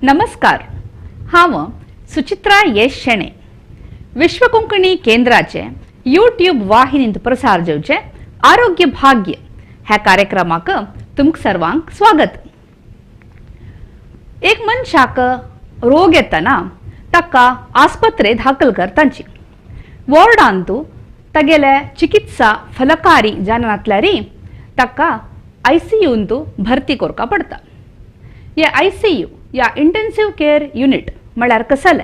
नमस्कार, हांव सुचित्रा येश शेणे विश्व कोंकणी केंद्राचे यूट्यूब वाहिनींत प्रसार जावचे आरोग्य भाग्य ह्या कार्यक्रमाक तुमकां सर्वांक स्वागत। एक मनशाक रोग येतना ताका आस्पत्रे दाखल करतांची वॉर्डांतू तागेले चिकित्सा फलकारी जाणनातल्यारी ताका आयसीयूंतू भरती करका पडता। हे आयसीयू या इंटेन्सिव केअर युनिट म्हळ्यार कसलें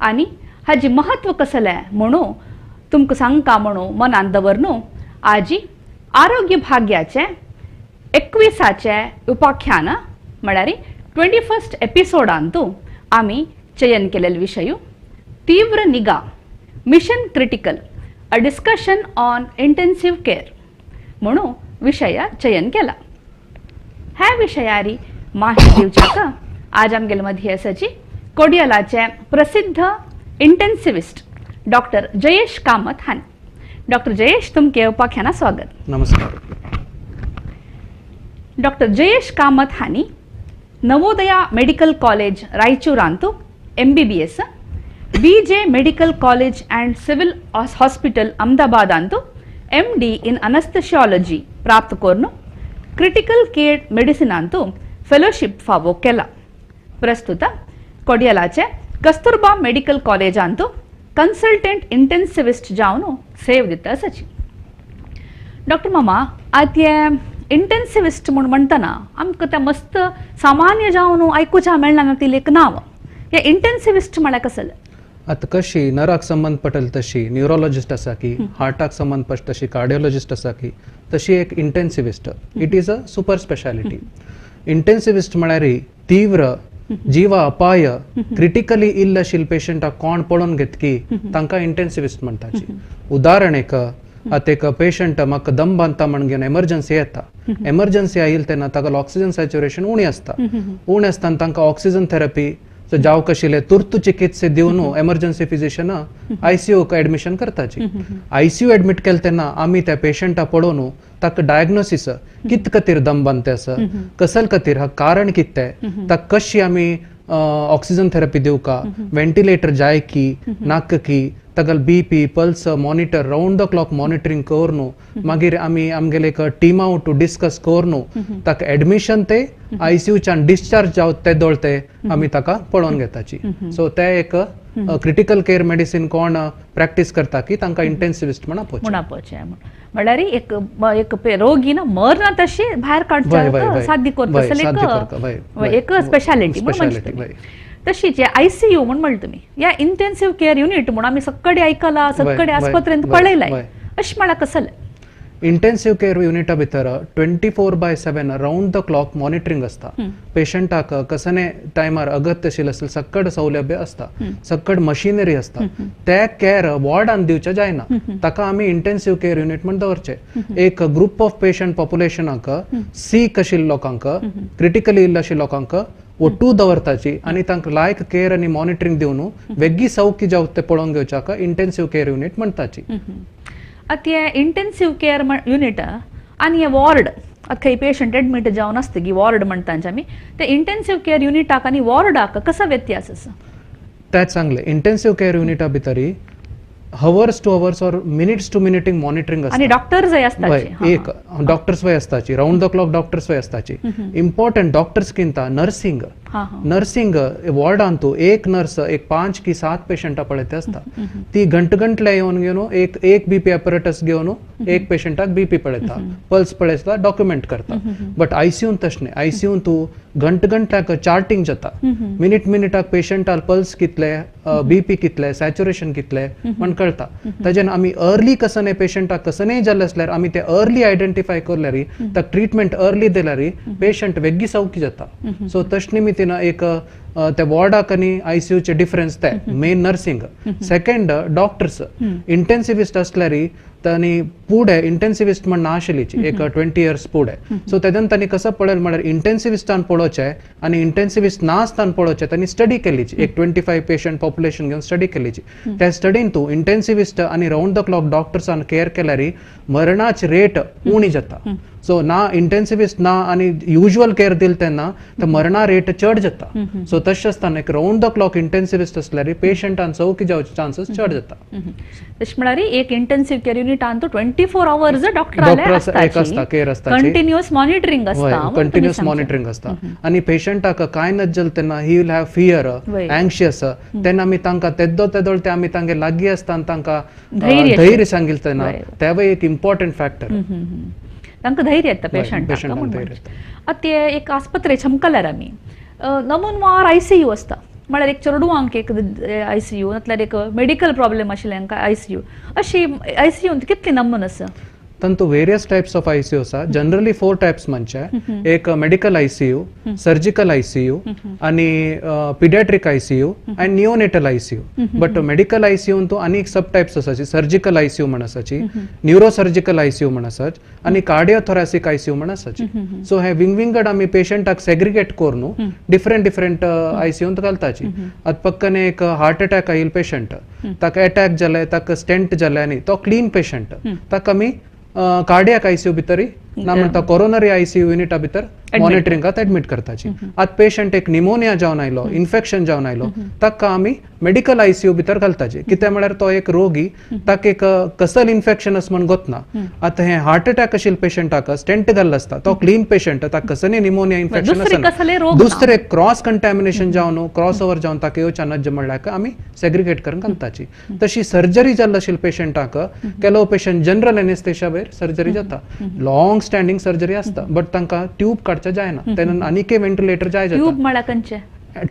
आनी हाजी महत्व कसलें म्हणून तुमकां सांगता म्हणून मनांत दवर न्हू आजी आरोग्य भाग्याचे 21आचे उपाख्यान म्हळ्यार 21 एपिसोडांतू आमी चयन केलेले विशय तीव्र निगा mission critical a discussion on intensive care म्हणून विशय चयन केला। ह्या विशयारी माहिती दिवच्याक आज आमगेले मदीं आसाची कोडियलाचे प्रसिद्ध इंटेन्सिविस्ट डॉक्टर जयेश कामत हांणी। डॉक्टर जयेश, तुमके उपाख्याना स्वागत। नमस्कार। डॉक्टर जयेश कामत हांणी नवोदया मेडिकल कॉलेज रायचूरांतू MBBS, BJ medical college and civil hospital अहमदाबादांतू MD in अनस्थेशियोलॉजी प्राप्त करून क्रिटिकल केअर मेडिसिनांतू फेलोशिप फावो केला। प्रस्तुत कोडियलाचे कस्तुरबा मेडिकल कॉलेजांतू कन्सल्टंट इंटेन्सिविस्ट जावन सेव दिता आसाची। डॉक्टर मामा, आतां इंटेन्सिविस्ट म्हूण म्हणटना आमकां तें मस्त सामान्य जावन आयकुच्या मेळना ती एक नांव, हे इंटेन्सिविस्ट म्हळ्यार कसलें? आतां कशी नराक संबंद पडटले तशी न्युरोलॉजिस्ट आसा की, हार्टाक संबंद पडटा तशी कार्डियोलॉजिस्ट आसा की, तशी एक intensivist. It is a super speciality. Intensivist म्हळ्यार तीव्र जीवा अपाय क्रिटिकली इल आशिल्ले पेशंटाक कोण पळोवन घेतकी तांकां इंटेन्सिविस्ट म्हणटाची। उदाहरण एक, आतां एक पेशंट म्हाका दम बांदता म्हण घेवन एमर्जन्सी येता, एमर्जन्सी आयिल्ले तेन्ना ताका ऑक्सिजन सॅच्युरेशन उणें आसता, उणें आसतना तांकां ऑक्सिजन थेरपी जावं आशिल्ले तुर्त चिकित्से दिवन एमर्जन्सी फिजिशियन आयसीयूक एडमिशन करताची। आयसीयू एडमीट केले तेन्ना आमी त्या पेशंटा पळोवन ताका डायग्नोसीस कित खातीर दम बांदते आसा, कसल खातीर, हा कारण कितें, ताका कशी आमी ऑक्सिजन थेरपी दिवका, व्हेंटिलेटर जाय की नाका की, ताका BP pulse monitor round the clock monitoring करून मागीर आमी आमगेले एक टीम आउट डिस्कस करून ताका एडमिशन ते आयसीयूच्यान डिस्चार्ज जावं ते दोळ ते आमी ताका पळोवन घेताची। सो ते एक क्रिटिकल केअर मेडिसिन कोण प्रॅक्टीस करता की तांकां इंटेन्सिविस्ट म्हण आपोवचें। म्हळ्यार एक एक रोगी ना मरना तशी भायर काडच्या साध्य करता एक स्पेशालिटी म्हण। तशीच आयसीयू म्हण म्हणटा तुमी, या इंटेन्सिव केअर युनिट म्हूण आमी सगळे आयकला, सगळे आस्पत्रेंत पळयलाय, अशें म्हळ्यार कसलें? इंटेन्सिव केअर युनिटा भितर 24/7 रावंड the clock monitoring आसता। पेशंटाक कसने टायमार अगत्य आशिल्लें आसल्यार सगळे सौलभ्य आसता, सगळे मशिनरी आसता। ते केअर वॉर्डान दिवचें जायना, ताका आमी इंटेन्सिव केअर युनिट म्हण दवरचें। एक ग्रुप ऑफ पेशंट पॉप्युलेशनाक सीक आशिल्ल्या लोकांक, क्रिटिकली इल आशिल्ल्या लोकांक ಒಟ್ಟು दवरताची आनी तांकां लायक केअर आनी मॉनिटरींग दिवन वेगळी सौख्य जावं ते पळोवन घेवच्याक इंटेन्सिव केअर युनिट म्हणटाची। आतां हें इंटेन्सिव केअर युनिट आनी हे वॉर्ड, आतां खंय पेशंट एडमीट जावन आसता की वॉर्ड म्हणटा आमी, ते इंटेन्सिव केअर युनिटाक आनी वॉर्डाक कसो व्यत्यास आसा? तेंच सांगलें, इंटेन्सिव केअर युनिटा भितरी hours to hours or minutes to minuting monitoring आनी डॉक्टर्स आसताची, एक डॉक्टर्स वय आसताची, रावंड the clock doctors वय आसताची। इम्पॉर्टंट डॉक्टर्स किंता नर्सिंग, नर्सिंग वॉर्डांतू एक नर्स एक 5 की 7 पेशंटा पळयते आसता, ती घंट घंटले येवन घेवन एक एक बीपी अपरेटस घेवन एक पेशंटाक बीपी पळयता, पल्स पळयता, डॉक्युमेंट करता। बट आयसीयून तशें न्ही, आयसीयून तूं घंट घंट्याक चार्टिंग जाता, मिनीट मिनिटाक पेशंटाक पल्स कितले, बीपी कितले, सॅच्युरेशन कितले म्हण कळटा। ताजेन आमी अर्ली कसने पेशंटाक कसनेय जाल्लें आसल्यार आमी ते अर्ली आयडेंटिफाय करल्यार ताका ट्रिटमेंट अर्ली दिल्यार पेशंट वेगळी सौख्य जाता। सो तशें निमित्तान एक त्या वॉर्डाक आनी आयसीयूचे डिफरन्स ते main nursing, second doctors. Intensivist असल्यार आनी फुडें इंटेन्सिविस्ट म्हण ना आशिल्ली एक 20 इयर्स फुडें. सो तेदन तांणी कसो पळयलें म्हळ्यार इंटेन्सिविस्टान पळोवचें आनी इंटेन्सिविस्ट ना आसतना पळोवचें. तांणी स्टडी केलीची एक 25 पेशंट पॉप्युलेशन घेवन स्टडी केलीची. त्या स्टडीन तूं इंटेन्सिविस्ट आनी रावंड the clock डॉक्टर्सान केअर केल्यार मरणाची रेट उणी जाता. सो ना इंटेन्सिविस्ट ना आनी युज्युअल केअर दिल तेन्ना तर मरणा रेट चड जाता. सो तशें आसतना एक रावंड the clock intensivist आसल्यार पेशंटान सौख्य जावचे चान्सीस चड जाता. तशें म्हळ्यार एक इंटेन्सिव्ह केअर युनिटान 24 आवर्स डॉक्टर एक आसता, केअर आसता, कंटिन्युअस मॉनिटरिंग आसता, कंटिन्युअस मॉनिटरिंग आसता. आनी पेशंटाक कांय नज जालें तेन्ना he will have fear, anxious. तेन्ना आमी तांकां तेद्दो तेदोळ ते आमी तांगे लागीं आसता आनी तांकां धैर्य सांगिल्लें तेन्ना तेवूय एक इम्पॉर्टंट फॅक्टर. तांकां धैर्य येता पेशंटाक. आतां ते एक आस्पत्रे चमकल्यार आमी नमूनवार आयसीयू आसता, म्हळ्यार एक चेडवांक एक आयसीयू, नातल्यार एक मेडिकल प्रॉब्लेम आशिल्ल्यांक आयसीयू. अशी आयसीयूंत कितली नमून आसा? तांतू वेरियस टायप्स ऑफ आयसीयू आसा. जनरली 4 टायप्स म्हणचे, एक मेडिकल आयसीयू, सर्जिकल आयसीयू आनी पिडियाट्रीक आयसीयू आनी निओनेटल आयसीयू. बट मेडिकल आयसीयून तूं आनी सब टायप्स आसाची, सर्जिकल आयसीयू म्हण आसाची, न्युरोसर्जिकल आयसीयू म्हण आसाच आनी कार्डियोथोरॅसिक आयसीयू म्हण आसाची. सो हे विंगविंगड आमी पेशंटाक सेग्रिगेट करून डिफरंट डिफरंट आयसीयूंत घालताची. आतां पक्कने एक हार्ट अटॅक आयिल्लो पेशंट, ताका अटॅक जाले, ताका स्टेंट जाले आनी तो क्लीन पेशंट, ताका आमी कार्डियाक आयसीयू भितर ना म्हणटा कोरोनरी आयसीयू युनिटा भितर मॉनिटरिंगात एडमीट करताची. आतां पेशंट एक निमोनिया जावन आयलो, इन्फेक्शन जावन आयलो, ताका आमी मेडिकल आयसीयू भितर घालताची. कित्याक म्हळ्यार तो एक रोगी, ताका एक कसल इन्फेक्शन अस म्हण गोतना. आतां हें हार्ट अटॅक आशिल्ल्या पेशंटाक स्टेंट घाल्लो आसता, तो क्लीन पेशंट, ताका कसलें निमोनिया इन्फेक्शन आसना. दुसरे क्रॉस कंटॅमिनेशन जावन क्रॉस ओवर जावन ताका येवच्या नज म्हणल्यार आमी सेग्रिगेट करून घालताची. तशी सर्जरी जाल्लो आशिल्ल्या पेशंटाक ಕೆಲವು पेशंट जनरल एनेस्थेशिया वयर सर्जरी जाता, लॉंग स्टँडिंग सर्जरी आसता, बट तांकां ट्यूब काडचे जायना, तेन्ना आनीक व्हेंटिलेटर जाय जाता. ट्यूब म्हळ्यार खंयचें?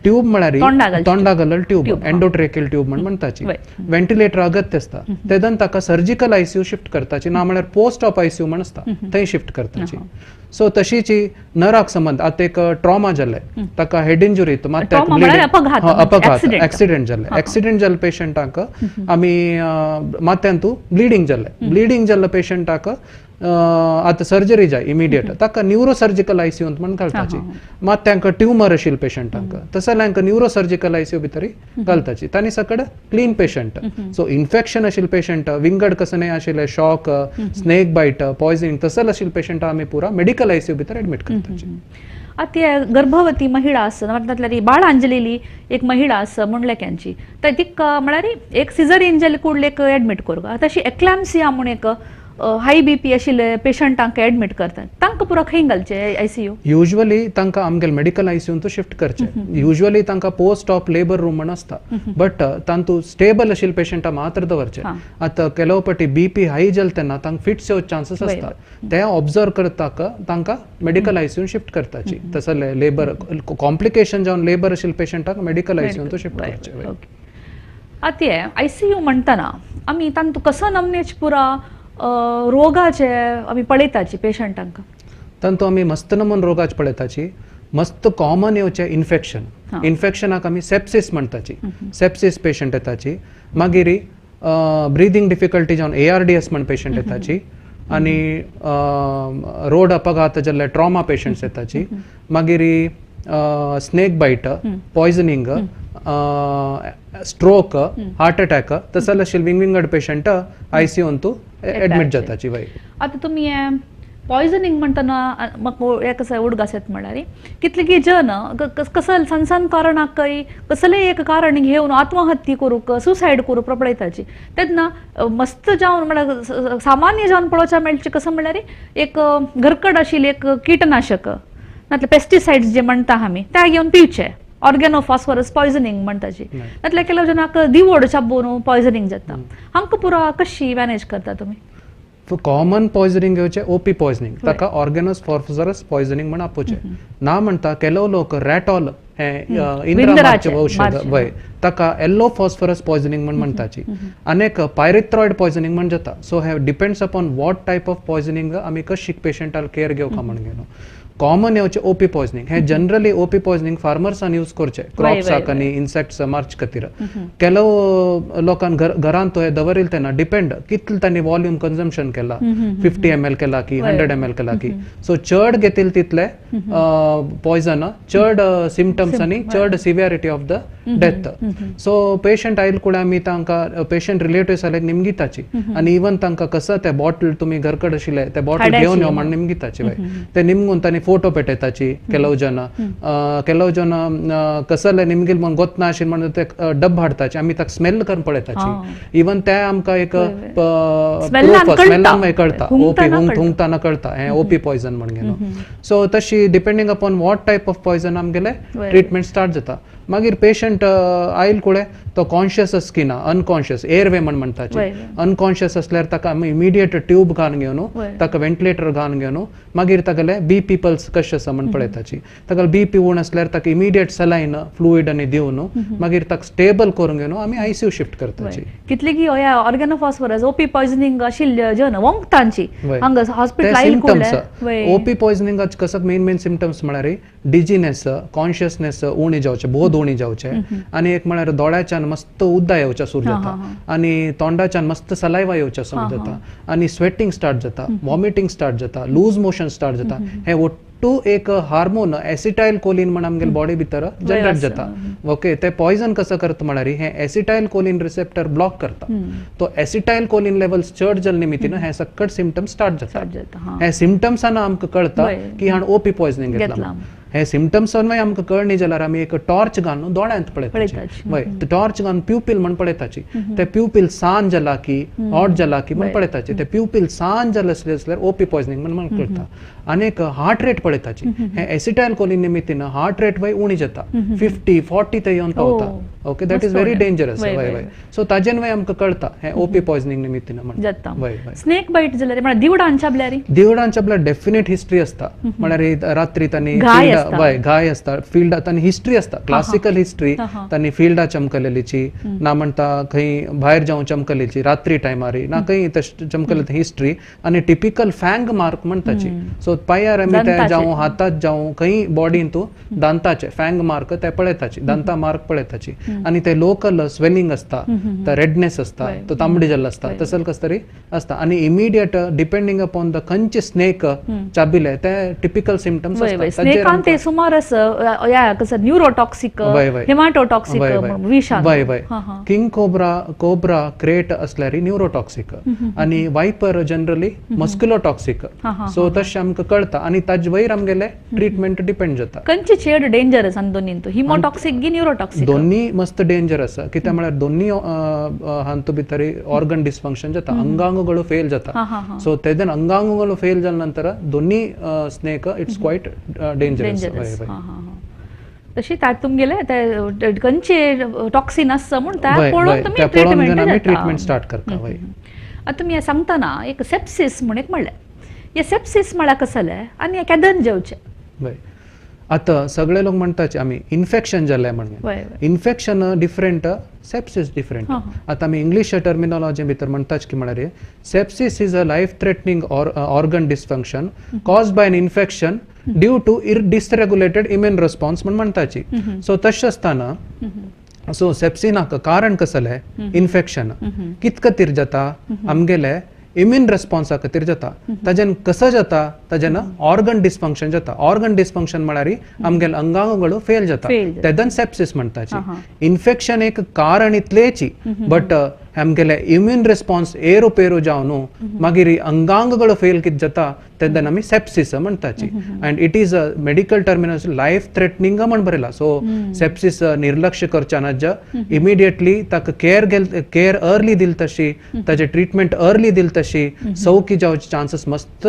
ट्यूब म्हळ्यार तोंडा घालल ट्यूब, एंडोट्रेकियल ट्यूब म्हण म्हणटाची. व्हेंटिलेटर अगत्य आसता, तेदन ताका सर्जिकल आयसीयू शिफ्ट करताची, ना म्हळ्यार पोस्ट ऑप आयसीयू म्हण आसता थंय शिफ्ट करताची. सो तशीची नराक संबंद आतां एक ट्रॉमा जाल्लें, ताका हेड इंजुरी, अपघात एक्सिडेंट जाल्लें, एक्सिडेंट जाल्ले पेशंटाक आमी माथ्यांतू ब्लिडींग जाल्लें, ब्लिडींग जाल्ले पेशंटाक आतां सर्जरी जाय इमिडिएट, ताका न्युरोसर्जिकल आयसीयूंत म्हण घालताची. मात तांकां ट्युमर आशिल्ले पेशंटांक तशें जाल्यार तांकां न्युरोसर्जिकल आयसीयू भितर घालताची. तांणी सकड क्लीन पेशंट. सो इन्फेक्शन आशिल्ले पेशंट, विंगड कसलें आशिल्ले शॉक, स्नेक बायट, पॉयझनिंग तसले आशिल्ले पेशंट आमी पुरा मेडिकल आयसीयू भितर एडमीट करताची. आतां गर्भवती महिळा आसा, नातल्यार बाळांजलेली एक महिळा आसा म्हणलेक्यांची, तर तिका म्हळ्यार एक सिजरीन जाले कुडले एक एडमीट करूंक. तशी एक्लाम्सिया म्हूण एक हाय बीपी आशिल्ले पेशंटांक एडमीट करतात, तांकां पुरो खंय घालचे आयसीयू? युज्युअली तांकां आमगेले मेडिकल आयसीयूंत शिफ्ट करचे. युज्युअली तांकां पोस्ट ऑप लेबर रूम म्हण आसता, बट तांतू स्टेबल आशिल्ले पेशंटां मात्र दवरचे. आतां ಕೆಲವು पटी बीपी हाय जाले तेन्ना तांकां फिट्स येवचे चान्सीस आसता, ते ऑब्जर्व करताक तांकां मेडिकल आयसीयूंत शिफ्ट करताची. तसले लेबर कॉम्प्लिकेशन जावन लेबर आशिल्ले पेशंटाक मेडिकल आयसीयूंत शिफ्ट करचे. आतां आयसीयू म्हणटना आमी तांतू कसो नमनेच पुरा रोगाचे आमी पळयताची पेशंटांक? तांतू आमी मस्त नमून रोगाचे पळयताची. मस्त कॉमन येवचें इन्फेक्शन, इन्फेक्शनाक आमी सेप्सिस म्हणटाची, सेप्सिस पेशंट येताची. मागीर ब्रिदींग डिफिकल्टी जावन ARDS म्हण पेशंट येताची, आनी रोड अपघात जाल्ले ट्रॉमा पेशंट्स येताची. मागीर snake bite, poisoning, stroke, heart attack तसले आशिल्ले विंगविंगड पेशंट आयसीयूंत एडमीट जाताची. वय आतां तुमी पॉयझनिंग म्हणटना म्हाका एक उडगास येता म्हणल्यार कितले जन कसल सण सण कारणाकय कसलेय एक कारण घेवन आत्महत्या करूंक, सुसायड करूंक पळयताची. तेन्ना मस्त जावन म्हणल्यार सामान्य जावन पळोवच्या मेळचे कसं म्हणल्यार एक घरकड आशिल्लें एक किटनाशक नातल्यार पेस्टिसायड्स जे म्हणटा आमी त्या घेवन पिवचे, ऑर्गेनोफॉस्फरस पॉयझनिंग म्हणटाची. नातल्यार ಕೆಲವು जनाक दिवोड चाबून पॉयझनिंग जाता. हांकां पुरा कशी मॅनेज करता तुमी? कॉमन पॉयझनिंग घेवचें ओपी पॉयझनिंग, ताका ऑर्गेनोफॉस्फरस पॉयझनिंग म्हण आपोवचें. ना म्हणटा ಕೆಲವು लोक रॅटॉल हें इंद्रामारचें औषध वय ताका येल्लो फॉस्फरस पॉयझनिंग म्हण म्हणटाची. आनी एक पायरेथ्रॉयड पॉयझनिंग म्हण जाता. सो हे depends upon what type of poisoning आमी कशी पेशंटाक केअर घेवका म्हण घेवन. कॉमन येवचे ओपी पॉयझनिंग. हे जनरली ओपी पॉयझनिंग फार्मर्सान यूज करचे क्रॉप्साक आनी इन्सेक्ट्स मार्च खातीर. ಕೆಲವು लोकांक घरांत हे दवरिल तेन्ना डिपेंड कितले तांणी वॉल्यूम कन्जम्पशन केला, 50 ml केला की 100 ml केला की, सो चड घेतील तितले पॉयझन, चड सिमटम्स आनी चड severity of the death. So patient आयल कुडे आमी तांकां पेशंट रिलेटिव्स आले निमगिताची आनी इवन तांकां कसं ते बॉटल तुमी घरकड आशिल्ले ते बॉटल घेवन यो म्हण निमगिताची. ते निमगून तांणी फोटो पेटयताची. ಕೆಲವು ಜನ ಕೆಲವು ಜನ कसले निमगील म्हण गोत ना आशिल्ले म्हणून ते डब हाडताचे, आमी ताका स्मेल करून पळयताची. इवन ते आमकां एक स्मेलान कळटा, ओपी हुंगताना कळटा हें ओपी पॉयझन म्हण घेवन. सो तशी depending upon what type of poison आमगेले ट्रिटमेंट स्टार्ट जाता. मागीर पेशंट आयल कुडे तो कॉन्शियस आसकी ना, अनकॉन्शियस एअरवे म्हण म्हणटाचे, अनकॉन्शियस असल्यार ताका आमी इमिडिएट ट्यूब घालून घेवन ताका वेंटिलेटर घालून घेवन मागीर तागेले बीपी पल्स कशें आसा म्हण पळयताची. ताका बीपी उण असल्यार ताका इमिडिएट सलायन फ्लुइड आनी दिवन मागीर ताका स्टेबल करून घेवन आमी आयसीयू शिफ्ट करताची. कितले की ऑर्गेनोफॉस्फरस ओपी पॉयझनिंग आशिल्ले जन वोंगतांची हांगा हॉस्पिटल आयल कुडे. ओपी पॉयझनिंग कसं मेन मेन सिमटम्स म्हळ्यार डिजीनेस, कॉन्शियसनेस उणी जावचे, बोध उणी जावचे, आनी एक म्हळ्यार दोळ्याच्यान मस्त उद्दा येवच्या सुरू जाता आनी तोंडाच्यान मस्त सलायवा येवच्या सुरू जाता आनी स्वेटिंग स्टार्ट जाता, वॉमिटींग स्टार्ट जाता, लूज मोशन स्टार्ट जाता. हे ಒಟ್ಟು एक हार्मोन एसिटायल कोलिन म्हण आमगेले बॉडी भितर जनरेट जाता. ओके, ते पॉयझन कसं करता म्हळ्यार हे एसिटायल कोलिन रिसेप्टर ब्लॉक करता. तो एसिटायल कोलिन लेवल्स चड जाल्ले निमित्तान हे सकट सिमटम्स स्टार्ट जाता. हे सिमटम्सान आमकां कळता की हाण ओपी पॉयझनिंग घेतला. हे सिमटम्स आमकां कळणी जाल्यार आमी एक टॉर्च घालून दोळ्यांत पळयताची. वय, टॉर्च घालून प्युपील म्हण पळयताची. ते प्युपील सान जाला की हॉट जाला की म्हण पळयताची. ते प्युपील सान जालें आसलें जाल्यार ओपी पॉयझनिंग म्हण कळटा. आनी एक हार्ट रेट पळयताची. हे एसिटायल कोलिन निमित्तान हार्ट रेट वय उणी जाता, 50 40 ते येवन पावता. Okay, that is very dangerous. वय वय, सो ताजेन वय आमकां कळटा हे ओपी पॉयझनिंग निमित्तान म्हण जाता. वय वय. स्नेक बायट जाल्यार म्हळ्यार दिवडान चाबल्यार, दिवडान चाबल्यार डेफिनेट हिस्ट्री आसता. म्हळ्यार रात्री तांणी वय घाय आसता, फिल्डात तांणी हिस्ट्री आसता, क्लासिकल हिस्ट्री. तांणी फिल्डा चमकलेलीची ना म्हणटा खंय भायर जावन चमकलेची रात्री टायमार ना खंय चमकले हिस्ट्री. आनी टिपिकल फँग मार्क म्हणटाची. सो पांयार आमी ते जावं हातात जावं खंय बॉडीन तूं दांताचे फँग मार्क ते पळयताची, दांता मार्क पळयताची. आनी ते लोकल स्वेलिंग आसता, ते रेडनेस आसता, तो तांबडी जाल्लो आसता, तसले कसं तरी आसता. आनी इमिडिएट डिपेंडींग अपॉन the खंयचे स्नेक चाबिले ते टिपिकल सिमटम्स आसता. ते सुमारस कसं न्यूरोटॉक्सिक, हेमाटोटॉक्सिक विष. वय वय, किंग कोब्रा, कोब्रा क्रेट असल्यार न्यूरोटॉक्सिक आनी वायपर जनरली मस्क्युलोटॉक्सिक. सो तशें आमकां कळटा आनी ताजे वयर आमगेले ट्रिटमेंट डिपेंड जाता. खंयचे चेड डेंजरस आनी दोन्ही, हिमोटॉक्सिक की न्यूरोटॉक्सिक? दोन्ही मस्त डेंजर आसा. कित्याक म्हळ्यार दोन्ही हातूंत भितर ऑर्गन डिस्फंक्शन जाता, अंगांगಗಳು फेल जाता. सो तेजेन अंगांगಗಳು फेल जाल्या नंतर दोन्ही स्नेक it's quite dangerous. तशी त्यात तुमगेले ते खंयचे टॉक्सिन आसता म्हूण त्या पळोवन तुमी ट्रिटमेंट स्टार्ट करता. आतां तुमी सांगतना एक सेप्सिस म्हूण एक म्हणलें, हे सेप्सिस म्हळ्यार कसलें आनी केदन जेवचें? आतां सगळे लोक म्हणटाचे आमी इन्फेक्शन जालें म्हणून. Infection different, sepsis different. आतां आमी इंग्लीश टर्मिनोलॉजी भितर म्हणटाच की म्हळ्यार sepsis is a life threatening organ dysfunction caused by an infection due to dysregulated immune response म्हण म्हणटाची. सो तशें आसतना सो सेप्सिनाक कारण कसलें? इन्फेक्शन. कित खातीर जाता? आमगेले इम्यून रेस्पॉन्सा खातीर जाता. ताजेन कसं जाता? ताजेन ऑर्गन डिस्फंक्शन जाता. ऑर्गन डिस्फंक्शन म्हळ्यार आमगेले अंगांगಗಳು फेल जाता, तेदन सेप्सिस म्हणटाची. इन्फेक्शन एक कारण इतलेची, बट आमगेले इम्यून रेस्पॉन्स एरुपेरू जावन मागीर अंगांगಗಳು फेल कित जाता तेदन आमी sepsis म्हणटाची. And it is a medical terminology life threatening म्हण बरयला. सो सेप्सिस निर्लक्ष करच्या ना, इमिडिएटली ताका केअर अर्ली दिल तशी, ताजे ट्रिटमेंट अर्ली दिल तशी सौकी जावचे चान्सेस मस्त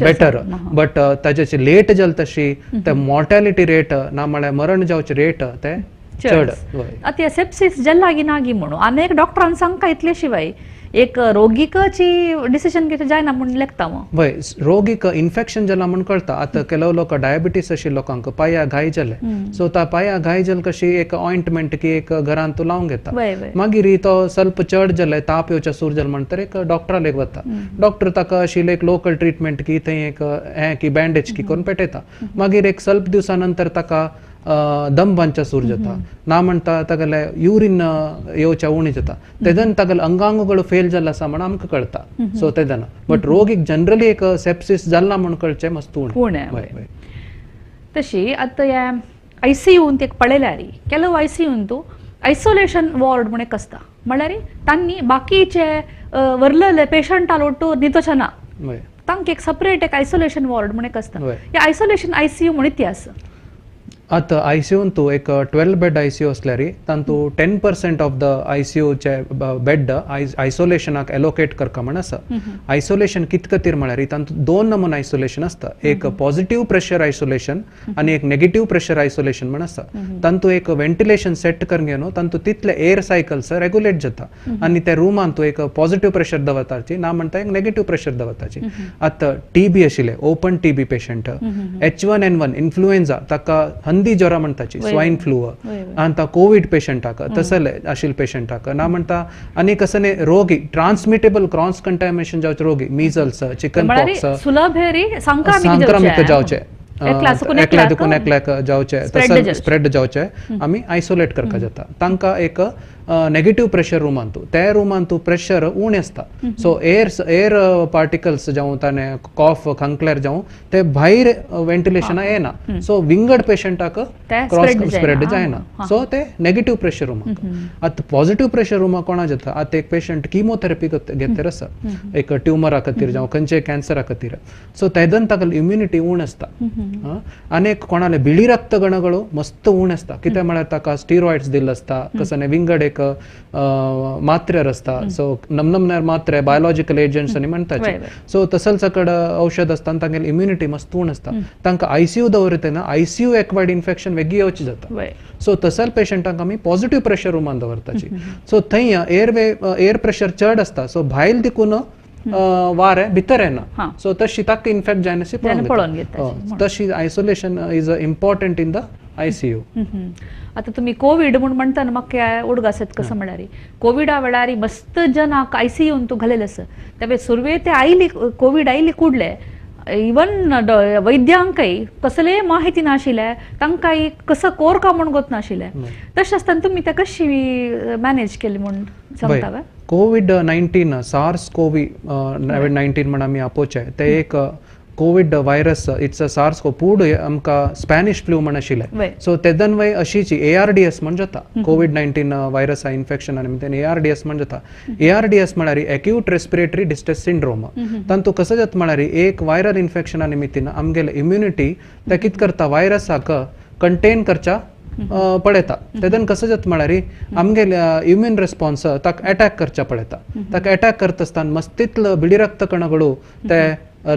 बेटर. बट ताजे लेट जाल तशी ते मॉर्टेलिटी रेट ना म्हळ्यार मरण जावचे रेट ते चड. आतां सेप्सिस जाल्ला की ना की म्हणून अनेक डॉक्टरान सांगता इतले शिवाय एक रोगीकची डिसिजन घेवचें जायना म्हूण लेखता मग. वय, रोगीक इन्फेक्शन जाला म्हूण कळटा. आतां ಕೆಲವು लोक डायबिटीस आशिल्ले लोकांक पांया घाय जाले, सो त्या पांया घाय जाल कशी एक ऑइंटमेंट की एक घरांत लावन घेता. मागीर तो ಸ್ವಲ್ಪ चड जाले, ताप येवच्या सूर जाल म्हणटर एक डॉक्टरा एक वता, डॉक्टर ताका आशिल्ले एक लोकल ट्रिटमेंट की थंय एक हें की बँडेज की करून पेटयता. मागीर एक ಸ್ವಲ್ಪ दिवसा नंतर ताका दम बांदच्या सूर जाता, ना म्हणटा तागेले युरीन येवच्या उणी जाता, तेदन तागेले अंगांगಗಳು फेल जाल्ले आसा म्हण आमकां कळटा. सो तेदना बट रोगीक जनरली एक सेप्सिस जाला म्हण कळचें मस्त उणें. तशी आतां हे आयसीयूंत एक पळयल्यार ಕೆಲವು आयसीयूंत आयसोलेशन वॉर्ड म्हण एक आसता, म्हळ्यार तांणी बाकीचे वरलेले पेशंटा लोटू न्हिदोचे ना, तांकां एक सपरेट एक आयसोलेशन वॉर्ड म्हण एक आसता. हे आयसोलेशन आयसीयू म्हण इतिहास. आतां आयसीयूंतू एक 12 बेड आयसीयू आसल्यार तांतू 10% ऑफ the आयसीयूचे बेड आयसोलेशनाक एलोकेट करका म्हण आसा. आयसोलेशन कित खातीर म्हळ्यार तांतू दोन नमुना आयसोलेशन आसता, एक पॉझिटिव्ह प्रेशर आयसोलेशन आनी एक नेगेटिव्ह प्रेशर आयसोलेशन म्हण आसा. तांतू एक वेंटिलेशन सेट करून घेवन तांतू तितले एअर सायकल्स रेगुलेट जाता आनी त्या रुमांतू एक पॉझिटिव्ह प्रेशर दवरताची, ना म्हणटा एक नेगेटिव्ह प्रेशर दवरताची. आतां टीबी आशिल्ले open TB patient, H1N1 influenza ताका हंदी ज्वरा म्हणटाची, स्वाइन फ्लू, आनी कोवीड पेशंटाक तसले आशिल्ले पेशंटाक, ना म्हणटा आनी कसले रोगी ट्रान्समिटेबल क्रॉस कंटामिनेशन जावचे रोगी, मिजल्स, चिकन पॉक्स, संक्रमित जावचे, एकल्या देखून एकल्याक जावचे, तसले स्प्रेड जावचे, आमी आयसोलेट करका जाता. तांकां एक नेगेटिव्ह प्रेशर रुमांतू, त्या रुमांतू प्रेशर उणें आसता, सो एअर एअर पार्टिकल्स जावं ताणें कॉफ खांकल्यार जावं ते भायर वेंटिलेशना येना, सो विंगड पेशंटाक क्रॉस स्प्रेड जायना, सो ते नेगेटिव्ह प्रेशर रुमाक. आतां पॉझिटिव्ह प्रेशर रुमाक कोणा जाता, आतां एक पेशंट किमोथेरपी घेतर आसा एक ट्युमरा खातीर जावं खंयचे कॅन्सरा खातीर, सो तेदन ताका इम्युनिटी उण आसता. आनी कोणाले बिळी रक्तगणಗಳು मस्त उण आसता, कित्याक म्हळ्यार ताका स्टिरॉइड्स दिल्ले आसता, कसने विंगड एक मात्रे आसता, सो नमनमनार मात्रे बायोलॉजिकल एजंट्स आनी म्हणटाचे, सो तसल सकड औषध आसता, तांगेली इम्युनिटी मस्त उण आसता, तांकां आयसीयू दवरता तेन्ना आयसीयू एक्वायर्ड इन्फेक्शन वेगळी येवची जाता. सो तसल पेशंटांक आमी पॉझिटिव्ह प्रेशर रुमान दवरताची, सो थंय एअरवे एअर प्रेशर चड आसता, सो भायल देखून वारें भितर येना, सो तशी ताका इन्फेक्ट जायना पळोवन घेता. तशी isolation is important in the ICU. आतां तुमी कोवीड म्हूण म्हणटा म्हाका उडगास येता कसो म्हळ्यार कोविडा वेळार मस्त जनाक आयसीयून तूं घालेलें आसा, त्या सुरवेक ते आयली कोवीड आयली कुडले इवन वैद्यांकय कसलेय माहिती नाशिल्लें, तांकांय कसो कोरका म्हूण गोत नाशिल्लें, तशें आसतना तुमी ते कशी मॅनेज केली म्हूण सांगता काय? कोवीड-19 SARS-CoV-19 म्हण आमी आपोवचें ते एक Covid virus, it's a SARS CoV पूड आमकां स्पॅनिश फ्लू म्हण आशिल्लें, सो तेदन वय अशीची ARDS म्हण जाता, कोवीड-19 व्हायरसा इन्फेक्शन निमित्तान ARDS म्हण जाता. ARDS म्हळ्यार एक्यूट रेस्पिरेटरी डिस्ट्रेस सिंड्रोम. तांतू कसो जाता म्हळ्यार एक व्हायरल इन्फेक्शना निमित्तान आमगेले इम्युनिटी ते कितें करता व्हायरसाक कंटेन करच्या पळयता, तेदन कसो जाता म्हळ्यार आमगेले इम्यून रिस्पॉन्स ताका एटॅक करच्या पळयता, ताका एटॅक करता आसतना मस्तीतलो बिळी रक्त कणगळू ते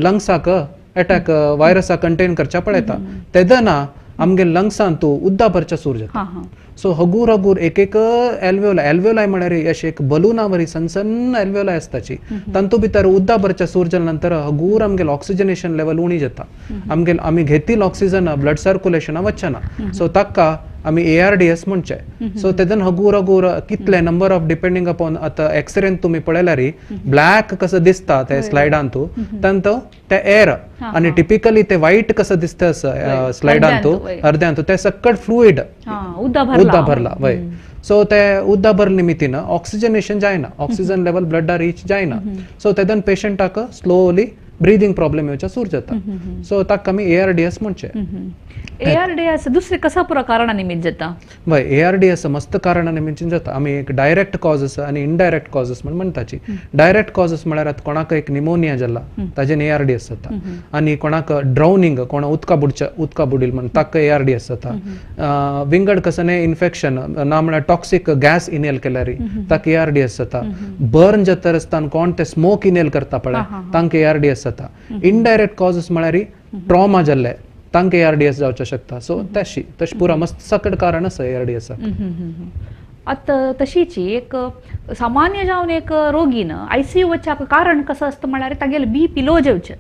लंग्साक एटॅक व्हायरसाक कंटेन करच्या पळयता, तेदना आमगे लंग्सांतू उद्दा भरच्या सूर जाता. सो हगूर हगूर एक एक एल्वेओलाय, एल्वेओलाय म्हळ्यार अशें एक बलूना वरी सनसन्न एल्वेओलाय आसताची, तांतू भितर उद्दा भरच्या सूर जाल्या नंतर हगूर आमगेले ऑक्सिजनेशन लेवल उणी जाता, आमगेले आमी घेतील ऑक्सिजन ब्लड सर्क्युलेशना वचना, सो ताका आमी ARDS म्हणचे. सो तेदन हगूर हगूर कितले नंबर ऑफ डिपेंडींग अपॉन आतां एक्सरेन तुमी पळयल्यार ब्लॅक कसो दिसता ते स्लायडांतू, तांतू ते एअर आनी टिपिकली ते व्हायट कसो दिसता स्लायडांतू अर्द्यांतू ते सकट फ्लुइड उद्दा भरला वय, सो ते उद्दा भर निमित्तान ऑक्सिजनेशन जायना, ऑक्सिजन लेवल ब्लडा रीच जायना, सो तेदन पेशंटाक स्लोली ब्रीदिंग प्रॉब्लेम येवच्या सूर जाता, सो ताका आमी ARDS म्हणचे. ARDS दुसरे कसा पुरा कारणा निमित्त जाता? वय, ARDS मस्त कारणा निमित्त जाता. आमी एक डायरेक्ट कॉजेस आनी इनडायरेक्ट कॉजेस म्हण म्हणटाची. डायरेक्ट कॉजेस म्हळ्यार आतां कोणाक एक निमोनिया जाला ताजेन ARDS जाता, आनी कोणाक ड्रावनिंग, कोण उदका बुडच्या उदका बुडील म्हण ताका ARDS जाता, विंगड कसने इन्फेक्शन ना म्हळ्यार टॉक्सिक गॅस इनहेल केल्यार ताका ARDS जाता, बर्न जाता आसतना कोण ते स्मोक इनहेल करता पळय तांकां ARDS जाता. इनडायरेक्ट कॉजेस म्हळ्यार ट्रॉमा जाल्ले तांकां ARDS जावचें शकता. सो तशी तशें पुरा मस्त सकट कारण आसा ARDS. आतां तशीची एक सामान्य जावन एक रोगीन आयसीयू वचपाक कारण कसो आसता म्हळ्यार तागेले बीपी लो जेवचें.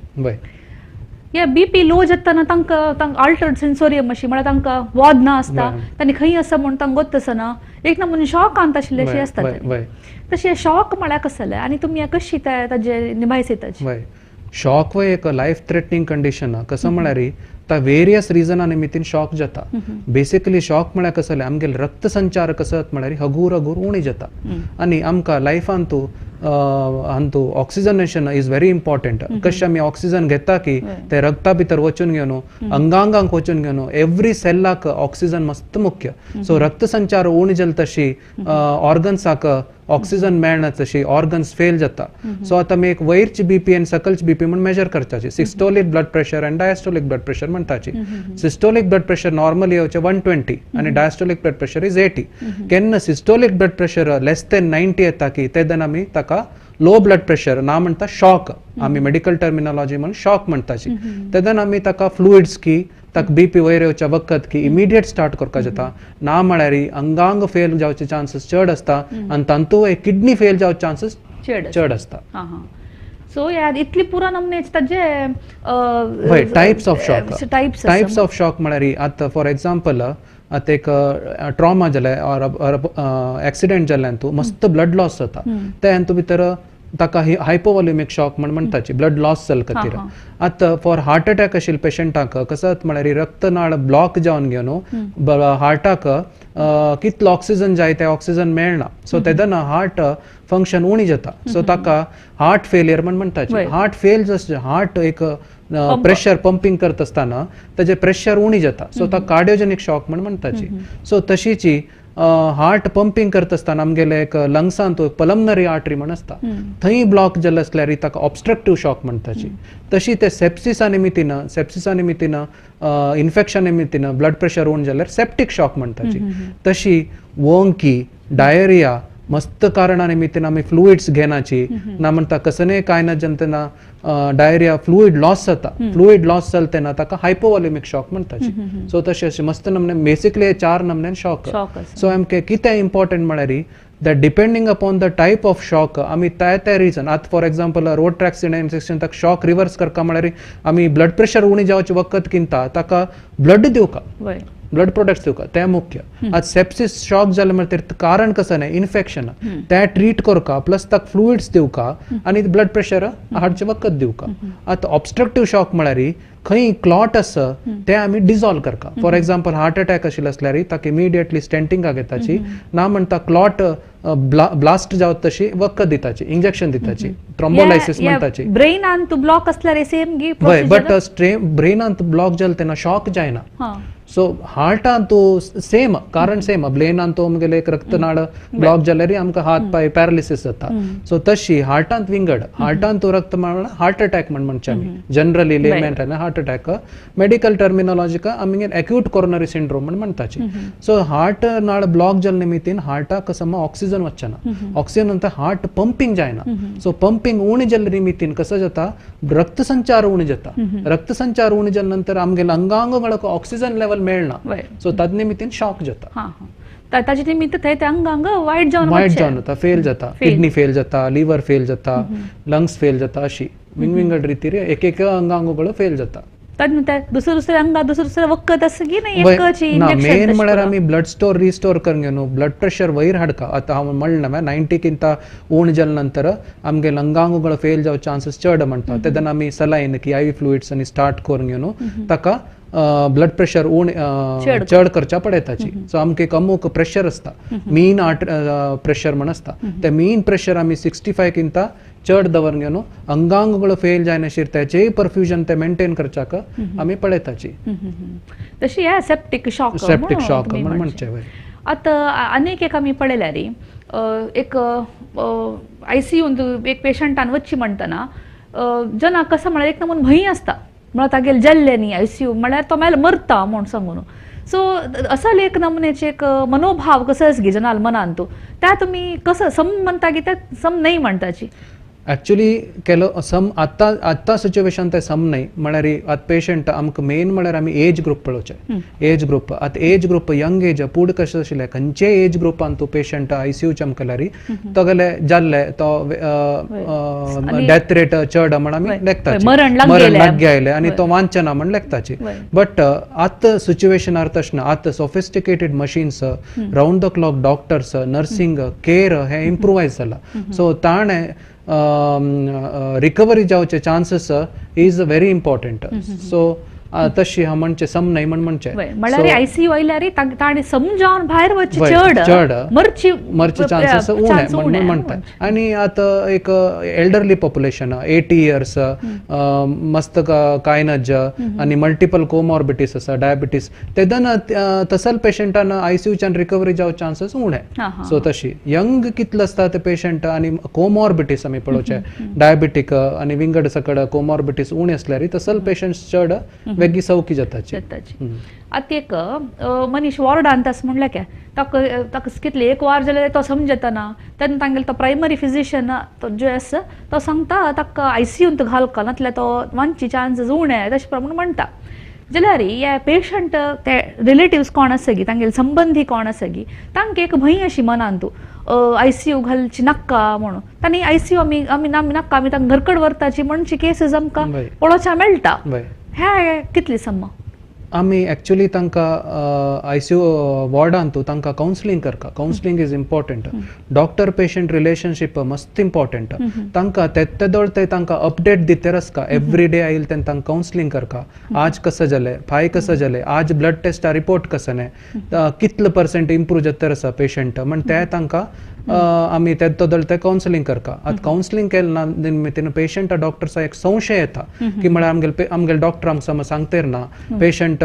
हे बीपी लो जातना तांकां तांकां आल्टर्ड सेन्सोरियम अशी म्हळ्यार तांकां वॉद ना आसता, तांणी खंय आसा म्हूण तांकां गोत्त आसना, एक नमुने शॉकांत आशिल्ले अशें आसता. तशें शॉक म्हळ्यार कसलें आनी तुमी कशी ताजे निभायसताची? शॉक वय एक लायफ थ्रेटनिंग कंडिशन. कसं म्हळ्यार ता वेरियस रिजना निमित्तीन शॉक जाता. बेसिकली शॉक म्हळ्यार कसलें आमगेले रक्तसंचार कसत म्हळ्यार हगूर हगूर उणी जाता आनी आमकां लायफांतू Antu oxygenation is very important. कशें आमी ऑक्सिजन घेता की ते रक्ता भितर वचून घेवन अंगांगांक वचून घेवन एवरी सेल्लाक ऑक्सिजन मस्त मुख्य. सो रक्तसंचार उणी जाल तशी ऑर्गन्साक ऑक्सिजन मेळना, तशी ऑर्गन्स फेल जाता. सो आतां आमी एक वयरची बीपी आनी सकलची बीपी म्हूण मेजर करताची, systolic blood pressure आनी डायस्टोलीक ब्लड प्रेशर म्हणटाची. सिस्टोलीक ब्लड प्रेशर नॉर्मली येवचें 120 आनी diastolic blood pressure is 80. केन्ना systolic blood pressure less than 90 येता की तेन्ना आमी ताका लो ब्लड प्रेशर ना म्हणटा शॉक, आमी मेडिकल टर्मिनॉलॉजी म्हणून शॉक म्हणटाची. तेन्ना आमी ताका फ्लुइड्स की ताका बीपी वयर येवच्या वखद की इमिडिएट स्टार्ट करपाक जाता. ना म्हळ्यार अंगांग फेल जावचे चान्सीस चड आसता आनी तातूंत किडनी फेल जावचे चान्सीस चड आसता. सो यार इतली पुरा नमने ताजे हय types of shock. Types of shock म्हळ्यार आतां फॉर एग्जाम्पल आतां एक ट्रॉमा जालें ऑर एक्सिडेंट जाल्यान तूं मस्त ब्लड लॉस जाता, ते हातूंत भितर ताका हायपोवॉल्युमीक शॉक म्हण म्हणटाची, ब्लड लॉस जाल खातीर. आतां फॉर हार्ट अटॅक आशिल्ले पेशंटाक कसो म्हळ्यार रक्तनाळ ब्लॉक जावन घेवन हार्टाक कितलो ऑक्सिजन जाय ते ऑक्सिजन मेळना, सो तेन्ना हार्ट फंक्शन उणी जाता. सो ताका हार्ट फेलियर म्हण म्हणटाची. हार्ट फेल जसं हार्ट एक प्रेशर पंपिंग करत आसतना ताजें प्रेशर उणी जाता, सो ताका कार्डियोजेनिक शॉक म्हण म्हणटाची. सो तशीची हार्ट पंपिंग करत आसतना आमगेले एक लंग्सांत पल्मनरी आर्टरी म्हण आसता, थंय ब्लॉक जालें आसल्यार ताका ऑब्स्ट्रक्टीव शॉक म्हणटाची. तशी ते सेप्सिसा निमित्तीन इन्फेक्शन निमित्तीन ब्लड प्रेशर उण जाल्यार सेप्टीक शॉक म्हणटाची. तशी वोंकी डायरिया मस्त कारणा निमित्तीन आमी फ्लुइड्स घेनाची ना म्हणटा कसने काय ना जेन्ना डायरिया फ्लुइड लॉस जाता, फ्लुइड लॉस जाता तेन्ना ताका हायपोवॉल्युमीक शॉक म्हणटाची. सो तशें अशें मस्त नमने बेसिकली चार नमने शॉक. सो आमकां कितें इम्पॉर्टंट म्हळ्यार that depending upon the type of shock आमी त्या त्या रिजन. आतां फॉर एग्जाम्पल रोड एक्सिडेंट ताका शॉक रिवर्स करता म्हळ्यार आमी ब्लड प्रेशर उणी जावचें वखद किंता ताका ब्लड दिवका, ब्लड प्रोडक्ट्स दिवका तें मुख्य. आतां सेप्सिस शॉक जालें म्हणल्यार कारण कसं न्ही इन्फेक्शन, तें ट्रीट करका प्लस ताका फ्लुइड्स दिवका आनी ब्लड प्रेशर हाडचें वखद दिवका. आतां ऑब्स्ट्रक्टीव शॉक म्हळ्यार खंय क्लॉट आसा तें आमी डिजॉल्व करका. फॉर एग्जाम्पल हार्ट अटॅक आशिल्लें आसल्यार ताका इमिडिएटली स्टेंटिंगाक घेताची, ना म्हणटा क्लॉट ब्लास्ट जावत तशी वखद दिताची, इंजेक्शन दिताची, थ्रोम्बोलायसिस म्हणटाची. ब्रेनांत ब्लॉक आसल्यार सेम गी? हय, बट ब्रेनांत ब्लॉक जालें तेन्ना शॉक जायना. सो हार्टांत सेम कारण सेम, ब्रेनांत आमगेले एक रक्तनाळ ब्लॉक जाल्यार आमकां हात पांय पॅरालिसीस जाता. सो तशी हार्टांत विंगड, हार्टांत रक्त म्हळ्यार हार्ट अटॅक म्हण म्हणचे आमी generally layman heart attack, medical टर्मिनॉलॉजीक आमगेर एक्यूट कोरोनरी सिंड्रोम म्हण म्हणटाची. सो हार्ट नाळ ब्लॉक जाल्ले निमित्तीन हार्टाक सम ऑक्सिजन वचना, ऑक्सिजन नंतर हार्ट पंपिंग जायना. सो पंपिंग उणी जाल्ले निमित्तीन कसं जाता रक्तसंचार उणी जाता, रक्तसंचार उणी जाल्या नंतर आमगेले अंगांगक ऑक्सिजन लेवल मेळना, सो तद निमित्तीन शॉक जाता. ताजे निमित्त थंय ते अंगांग वायट जावन वायट जावन जाता, फेल जाता, किडनी फेल जाता, लिव्हर फेल जाता, लंग्स फेल जाता, अशी विंगविंगड रितीर एक एक अंगांगಗಳು फेल जाता. दुसरे दुसरे अंगा दुसरे दुसरे वखद आसा की ना? मेन म्हळ्यार आमी ब्लड स्टोर रिस्टोर करून घेवन ब्लड प्रेशर वयर हाडका. आतां हांव म्हणलें 90किंत उण जाल्या नंतर आमगे अंगांगಗಳು फेल जावचे चान्सीस चड म्हणटा, तेन्ना आमी सलायन की आयवी फ्लुइड्स आनी स्टार्ट करून घेवन ताका ब्लड प्रेशर उण चड करच्या पडयताची. सो आमकां एक अमूक प्रेशर आसता, मीन आर्ट प्रेशर म्हण आसता, ते मीन प्रेशर आमी 65 किंता चड दवरून घेवन अंगांगಗಳು फेल जायनाशिल्ले तेचेय परफ्युजन ते मेंटेन करच्याक आमी पळयताची. तशी हे सेप्टीक शॉक, सेप्टीक शॉक म्हण म्हणचें. आतां आनीक एक आमी पळयल्यार एक आयसीयूंत एक पेशंटान वच्ची म्हणटना जना कसं म्हळ्यार एक नमून भंय आसता, म्हळ्यार तागेले जाल्लें न्ही आयसीयू म्हळ्यार तो मेल मरता म्हूण सांगून. सो असल एक नमुनेचे एक मनोभाव कसो गी जनाल मनान तूं त्या तुमी कसं सम म्हणटा की त्या सम न्हय म्हणटाची? एक्चुली केलो सम आतां आतां सिच्युएशन ते सम न्हय, म्हळ्यार आतां पेशंट आमकां मेन म्हळ्यार आमी एज ग्रुप पळोवचें. एज ग्रुप आतां एज ग्रुप यंग एज पूड कशें आशिल्लें खंयचेय एज ग्रुपान तूं पेशंट आयसीयूचे आमकां केल्यार तगले जाल्ले तो डेथ रेट चड म्हण आमी लेखताची, मरण लागीं आयलें आनी तो वांचना म्हण लेखताची. बट आतां सिच्युएशनार तशें ना, आतां sophisticated machines, round the clock doctors, nursing care हें इम्प्रुवायज जाला. सो ताणें रिकवरी जावचे chances is very important. So तशी हा म्हणचे सम न्हय म्हण म्हणचे म्हळ्यार आयसीयू आयल्यार ताणें समजावन भायर वचचे चड चड मरची मरचे चान्सीस उणे म्हण म्हणटा. आनी आतां एक एल्डरली पॉप्युलेशन 80 इयर्स मस्त कांय नज आनी मल्टिपल कोमॉर्बिटीस आसा, डायबिटीस, तेदना तसल पेशंटान आयसीयूच्यान रिकवरी जावचे चान्सीस उणे. सो तशी यंग कितलो आसता ते पेशंट आनी कोमॉर्बिटीस आमी पळोवचे डायबिटीक आनी विंगड सकड कोमॉर्बिटीस उणे आसल्यार तसल पेशंट्स चड वेगळी सवकी जाताची. आतां एक मनीस वॉर्डांत आसा म्हणल्यार काय ताका ताका कितले एक वार जाल्यार तो समजतना तेन्ना तांगेलो तो प्रायमरी फिजिशियन तो जो आसा तो सांगता ताका आयसीयूंत घालका नातल्यार तो वांची चान्सीस उणे तशें प्रमाण म्हणटा. जाल्यार हे पेशंट ते रिलेटिव्स कोण आसा गी तांगेले संबंदी कोण आसा गी तांकां एक भंय अशी मनांतू आयसीयू घालची नाका म्हणून तांणी आयसीयू आमी आमी नाका आमी तांकां घरकड व्हरताची म्हणची केसीस आमकां पळोवच्या मेळटा. हे कितली सम आमी एक्चुली तांकां आयसीयू वॉर्डांतू तांकां कावन्सिलींग करता. Counselling is important. Doctor patient relationship मस्त इम्पॉर्टंट. तांकां तेदोळ ते तांकां अपडेट दितेर आसता एवरी डे आयल तेन्ना तांकां कावन्सिलींग करता. आज कसं जालें, फाय कसं जालें, आज ब्लड टेस्टा रिपोर्ट कसं न्हय, कितलो पर्सेंट इम्प्रूव जातर आसा पेशंट म्हण ते तांकां आमी तेदोळ ते कावन्सिलींग करता. आतां कावन्सिलींग केलें ना तेन्ना पेशंटा डॉक्टर्सा एक संशय येता की म्हळ्यार आमगेले आमगेले डॉक्टर आमकां समज सांगतेर ना, पेशंट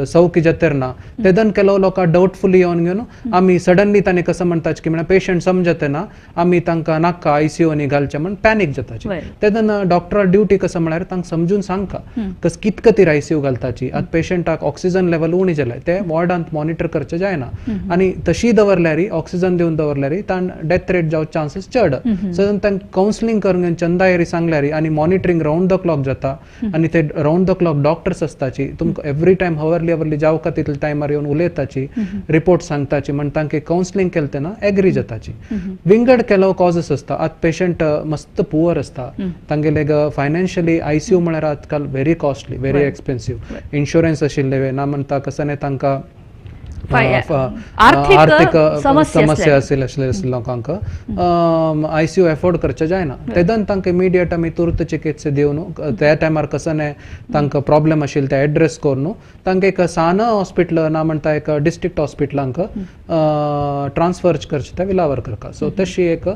सवकी जातेर ना, तेदन केलो लोकां डावटफुली येवन घेवन आमी सडनली ताणें कसं म्हणटाचे की म्हळ्यार पेशंट समजते ना आमी तांकां नाका आयसीयूनी घालचें म्हण पॅनीक जाताची. तेदन डॉक्टरा ड्युटी कसं म्हळ्यार तांकां समजून सांगका कस कित खातीर आयसीयू घालताची. आतां पेशंटाक ऑक्सिजन लेवल उणी जाल्यार ते वॉर्डांत मॉनिटर करचें जायना आनी तशी दवरल्यार ऑक्सिजन दिवन दवरल्यार ताण डेथ रेट जावचे चान्सीस चड. सो तांकां कावन्सिलींग करून चंदायरी सांगल्यार आनी मॉनिटरींग रावंड the clock जाता आनी ते रावंड the clock doctors आसताची तुमकां एवरी टायम हवरली हवरली जावका तितले टायमार येवन उलयताची, रिपोर्ट सांगताची म्हण तांकां कावन्सिलींग केलें तेन्ना एग्री जाताची. विंगड केलो कॉजीस आसता. आतां पेशंट मस्त पुवर आसता तांगेले फायनान्शियली आयसीयू म्हळ्यार आजकाल very costly, very expensive. Insurance आशिल्ले ना म्हणटा कसं न्ही तांकां आर्थीक समस्या आशिल्ले लोकांक आयसीयू एफोर्ड करचें जायना. तेदन तांकां इमिडिएट आमी तुर्त चिकित्सा दिवन त्या टायमार कसं न्ही तांकां प्रॉब्लम आशिल्ले ते एड्रेस करून तांकां एक सान हॉस्पिटल ना म्हणटा एक डिस्ट्रिक्ट हॉस्पिटलांक ट्रान्सफर करचें ते विलावर करता. सो तशी एक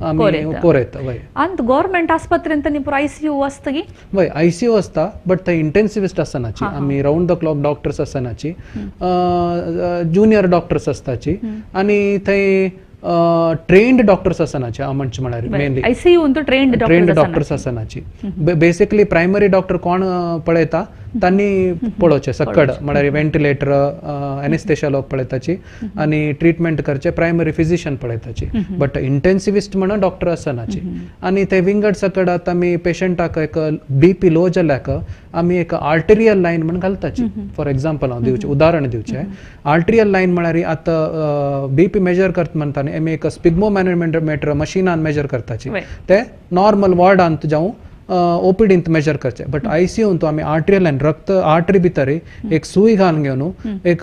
आमी कोरेत. वय आनी गव्हर्मेंट आस्पत्रेंत पुरो आयसीयू आसता की? वय आयसीयू आसता बट थंय इंटेन्सिविस्ट आसनाची, आमी रावंड the clock doctors आसनाची, ज्युनियर डॉक्टर्स आसताची आनी थंय ट्रेन्ड डॉक्टर्स आसनाचे म्हणचे म्हळ्यार मेनली आयसीयू ट्रेन्ड डॉक्टर्स आसनाची. बेसिकली प्रायमरी डॉक्टर कोण पळयता तांणी पळोवचें सकड म्हळ्यार व्हेंटिलेटर एनेस्थेशिया लोक पळयताची आनी ट्रिटमेंट करचे प्रायमरी फिजिशियन पळयताची, बट इंटेन्सिविस्ट म्हणून डॉक्टर आसनाची. आनी ते विंगड सकड आतां आमी पेशंटाक एक बीपी लो जाल्याक आमी एक आर्टेरियल लायन म्हण घालताची. फॉर एक्झाम्पल हांव दिवचें उदाहरण दिवचें, आर्टेरियल लायन म्हळ्यार आतां बीपी मेजर करता म्हणटा न्ही आमी एक स्पिग्मोमॅनोमीटर मशिनान मेजर करताची, ते नॉर्मल वॉर्डांत जावं ओपीडींत मेजर करचे. बट आयसीयूंत आमी आर्टरियल लायन रक्त आर्टरी भितर एक सुई घालून घेवन एक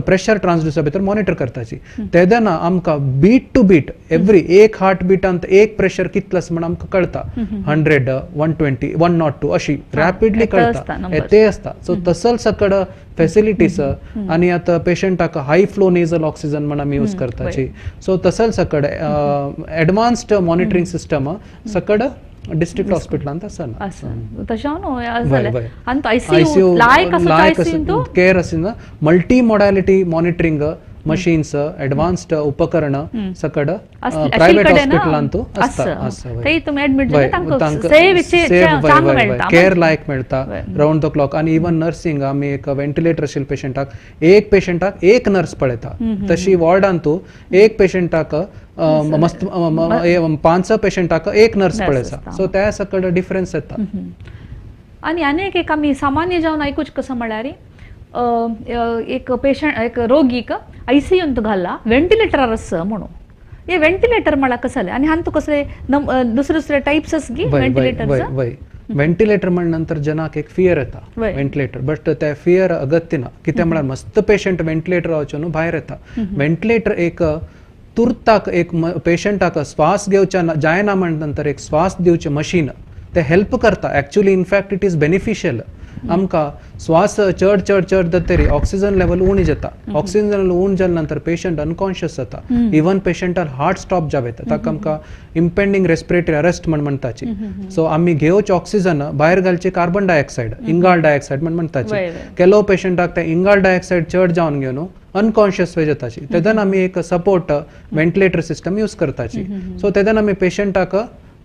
प्रेशर ट्रान्सड्युसर भितर मॉनिटर करताची. तेदना आमकां बीट टू बीट एवरी एक हार्ट बिटांत एक प्रेशर कितलो आसा म्हण आमकां कळटा, 100, 120, 102 अशी रॅपिडली कळटा ते आसता. सो तसल सकड फेसिलिटीज आनी आतां पेशंटाक हाय फ्लो नेजल ऑक्सिजन म्हण आमी यूज करताची. सो तसल सकड एडवान्स्ड मॉनिटरींग सिस्टम सकड डिस्ट्रिक्ट हॉस्पिटलांत आसना. तशें न्हू आनी आयसीयू लायक केअर आशिल्लो multi modality monitoring machines, advanced उपकरण सकड प्रायव्हेट हॉस्पिटलांतू आसता. केअर लायक मेळटा रावंड the clock. आनी इवन नर्सिंग आमी एक व्हेंटिलेटर आशिल्ले पेशंटाक एक पेशंटाक एक नर्स पळयता, तशी वॉर्डांतू एक पेशंटाक मस्त 5 पेशंटाक एक नर्स पळयता. सो त्या सकड डिफरन्स येता. आनी अनेक एक आमी सामान्य जावन आयकूच कसं म्हळ्यार एक पेशंट एक रोगीक आयसीयूंत घाला व्हेंटिलेटरार आसा म्हणून. हे व्हेंटिलेटर म्हळ्यार कसं जालें आनी हांतू कसले दुसरे दुसरे टायप्स आसा की व्हेंटिलेटर? व्हेंटिलेटर म्हण नंतर जनाक एक फियर येता व्हेंटिलेटर, बट ते फियर अगत्य ना. कितें म्हळ्यार मस्त पेशंट व्हेंटिलेटर वचून भायर येता. व्हेंटिलेटर एक तुर्ताक एक पेशंटाक श्वास घेवच्या जायना म्हण नंतर एक श्वास दिवचें मशीन ते हेल्प करता. Actually in fact it is beneficial. आमकां श्वास चड चड चड जातरी ऑक्सिजन लेवल उणी जाता. ऑक्सिजन लेवल उण जाल्या नंतर पेशंट अनकॉन्शियस जाता. इवन पेशंटार हार्ट स्टॉप जावं येता. ताका आमकां इम्पेंडींग रेस्पिरेटरी अरेस्ट म्हण म्हणटाची. सो आमी घेवचे ऑक्सिजन भायर घालचे कार्बन डायऑक्सायड, इंगाल डायऑक्सायड म्हण म्हणटाची. केलो पेशंटाक ते इंगाल डायऑक्सायड चड जावन घेवन अनकॉन्शियस वे जाताची. तेदन आमी एक सपोर्ट व्हेंटिलेटर सिस्टम यूज करताची. सो तेदन आमी पेशंटाक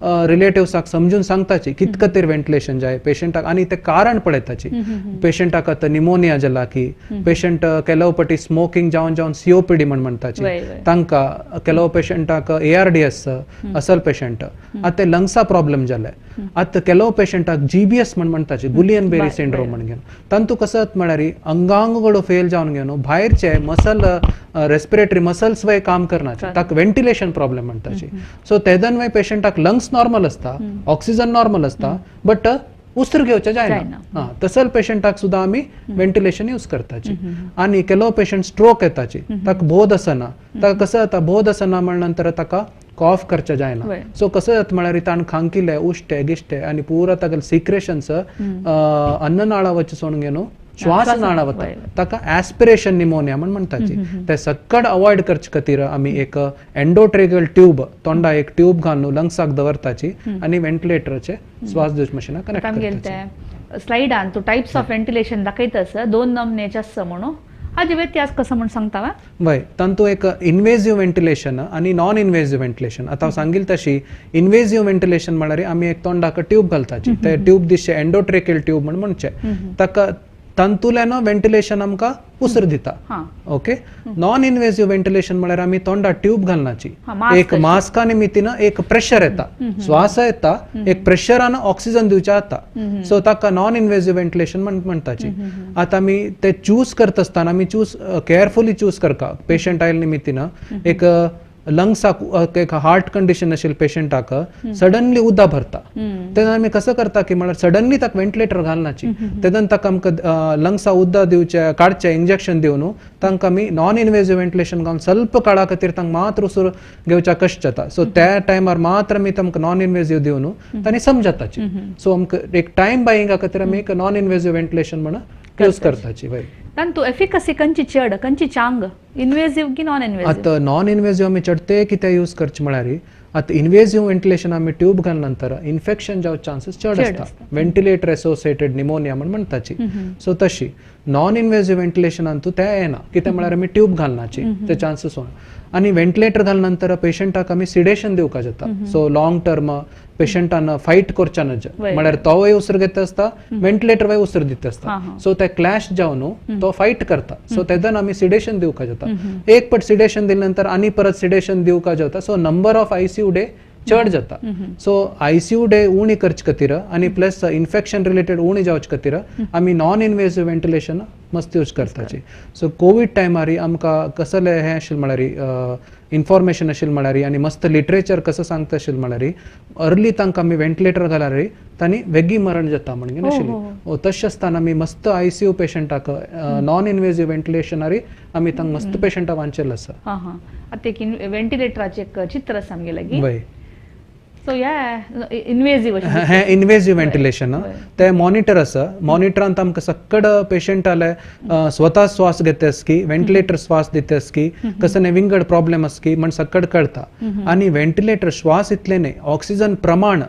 रिलेटिव्साक समजून सांगताची कित खातीर व्हेंटिलेशन जाय पेशंटाक आनी ते कारण पळयताची. पेशंटाक आतां निमोनिया जाला की पेशंट केलव पटी स्मोकिंग जावन जावन सीओपीडी म्हण म्हणटाची तांकां, केलव पेशंटाक एआरडीएस असल पेशंट आतां ते लंग्सा प्रॉब्लम जाले. आतां केलव पेशंटाक जीबीएस म्हण म्हणटाची, गुलियन बेरी सिंड्रोम म्हण घेवन तांतू कसं म्हळ्यार अंगांगಗಳು फेल जावन घेवन भायरचे मसल रेस्पिरेटरी मसल्स वय काम करनाचे, ताका व्हेंटिलेशन प्रॉब्लम म्हणटाची. सो तेदन वय पेशंटाक लंग्स नॉर्मल असता, ऑक्सिजन नॉर्मल असता, बट उसर घेवचे जायना. हा तसल पेशंटाक सुद्दां आमी व्हेंटिलेशन यूज करताची. आनी केलो पेशंट स्ट्रोक येताची, ताका बोध आसना, ताका कसं जाता बोध आसना म्हण नंतर ताका कॉफ करचे जायना. सो कसं जाता म्हळ्यार ताण खांकिले उश्टे गिश्टे आनी पुरा तागेले सिक्रेशन्स अन्ननाळा वच सोडून घेवन श्वास नाळा वता, ताका ऍस्पिरेशन निमोनिया म्हण म्हणटाची. ते सक्कड अवॉयड करचे खातीर आमी एक एंडोट्रेगल ट्यूब तोंडा एक ट्यूब घालून लंग्साक दवरताची आनी व्हेंटिलेटराचे श्वास दिवचे मशिना कनेक्ट करताची. स्लायडान तूं टायप्स ऑफ व्हेंटिलेशन दाखयता आसा, दोन नमनेचे आसा म्हणून हाजे व्यत्यास कसो म्हण सांगता वा? वय, तांतू एक इन्वेजीव व्हेंटिलेशन आनी नॉन इन्वेजीव व्हेंटिलेशन. आतां हांव सांगील तशी इन्वेजीव व्हेंटिलेशन म्हळ्यार आमी एक तोंडाक ट्यूब घालताची, ते ट्यूब दिसचे एंडोट्रेकल ट्यूब म्हण म्हणचे, ताका तांतुल्यान व्हेंटिलेशन आमकां उसर दिता. ओके, नॉन इन्वेजीव व्हेंटिलेशन म्हळ्यार आमी तोंडा ट्यूब घालनाची, एक मास्का निमित्तीन एक प्रेशर येता, श्वास येता, एक प्रेशरान ऑक्सिजन दिवचे जाता. सो ताका नॉन इन्वेजीव व्हेंटिलेशन म्हणटाची. आतां आमी ते चूज करता आसतना आमी चूज केअरफुली चूज करता. पेशंट आयले निमित्तीन एक लंग्साक एक हार्ट कंडिशन आशिल्ल्या पेशंटाक सडनली उदक भरता, तेन्ना आमी कसं करता की म्हळ्यार सडनली ताका व्हेंटिलेटर घालनाची, तेन्ना ताका आमकां लंग्सा उदक दिवचें काडचें इंजेक्शन दिवन तांकां आमी नॉन इन्वेजीव व्हेंटिलेशन घालून स्वल्प काळा खातीर तांकां मात्र उसर घेवच्या कश्ट जाता. सो त्या टायमार मात्र आमी तांकां नॉन इन्वेजीव दिवन तांणी समजताची. सो आमकां एक टायम बायिंगा खातीर आमी एक नॉन इन्वेजीव व्हेंटिलेशन म्हणून यूज करताची. वय, तांतू एफिकसी कंची चड कंची चांग इन्वेजीव की नॉन इन्वेजीव? आतां नॉन इन्वेजीव आमी चडते कितें यूज करचे म्हळ्यार आतां इन्वेजीव व्हेंटिलेशन आमी ट्यूब घाल नंतर इन्फेक्शन जावचे चान्सीस चड आसता, व्हेंटिलेटर एसोसिएटेड निमोनिया म्हण म्हणटाची. सो तशी नॉन इन्वेजीव व्हेंटिलेशनान तूं तें येना, कितें म्हळ्यार आमी ट्यूब घालनाची ते चान्सीस होना. आनी व्हेंटिलेटर घाल नंतर पेशंटाक आमी सिडेशन दिवपाक जाता. सो लॉंग टर्म पेशंटान फायट करच्या नज, म्हळ्यार तोवय उसर घेता आसता, व्हेंटिलेटर वय उसर दिता आसता. सो ते क्लॅश जावन तो फायट करता. सो तेदन आमी सिडेशन दिवपाक जाता. एक पट सिडेशन दिले नंतर आनी परत सिडेशन दिवपाक जाता. So number of ICU day चड जाता. सो आयसीयू डे उणी करचे खातीर आनी प्लस इन्फेक्शन रिलेटेड उणी जावचे खातीर आमी नॉन इन्वेजीव व्हेंटिलेशन मस्त यूज करताची. सो कोवीड टायमार आमकां कसले हें आशिल्लें म्हळ्यार इन्फॉर्मेशन आशिल्लें म्हळ्यार आनी मस्त लिटरेचर कसं सांगता आशिल्लें म्हळ्यार अर्ली तांकां आमी व्हेंटिलेटर घाल्यार तांणी वेगळी मरण जाता म्हणून आशिल्ली. तशें आसतना आमी मस्त आयसीयू पेशंटाक नॉन इन्वेजीव व्हेंटिलेशनारी आमी तांकां मस्त पेशंटाक वांचेल आसा. आतां एक व्हेंटिलेटराचें एक चित्र आसा आमगे लागीं. वय, सो या इन्वेजिव हे इन्वेजिव व्हेंटिलेशन ते मॉनिटर आसा. मॉनिटरांत आमकां सक्कड पेशंटाले स्वता श्वास घेतस की व्हेंटिलेटर श्वास दितस की कसने विंगड प्रॉब्लेम आस की म्हण सक्कड कळता. आनी व्हेंटिलेटर श्वास इतले न्ही, ऑक्सिजन प्रमाण,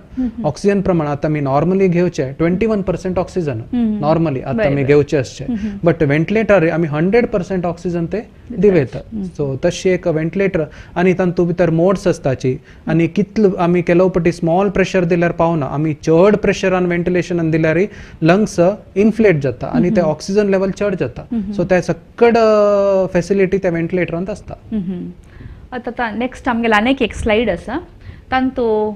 ऑक्सिजन प्रमाण आतां आमी नॉर्मली घेवचे 21% ऑक्सिजन नॉर्मली आतां आमी घेवचे आसचे, बट व्हेंटिलेटर आमी 100% ऑक्सिजन ते दिवेता. सो तशी एक व्हेंटिलेटर आनी तातूंत भितर मोड्स आसताची आनी कितलो आमी केलो पटी स्मॉल प्रेशर दिल्यार पावना, आमी चड प्रेशरान व्हेंटिलेशनान दिल्यार लंग्स इन्फ्लेट जाता आनी ते ऑक्सिजन लेवल चड जाता. सो ते सक्कड फेसिलिटी त्या व्हेंटिलेटरांत आसता. आतां नेक्स्ट आमगेले आनीक एक स्लायड आसा, तांतू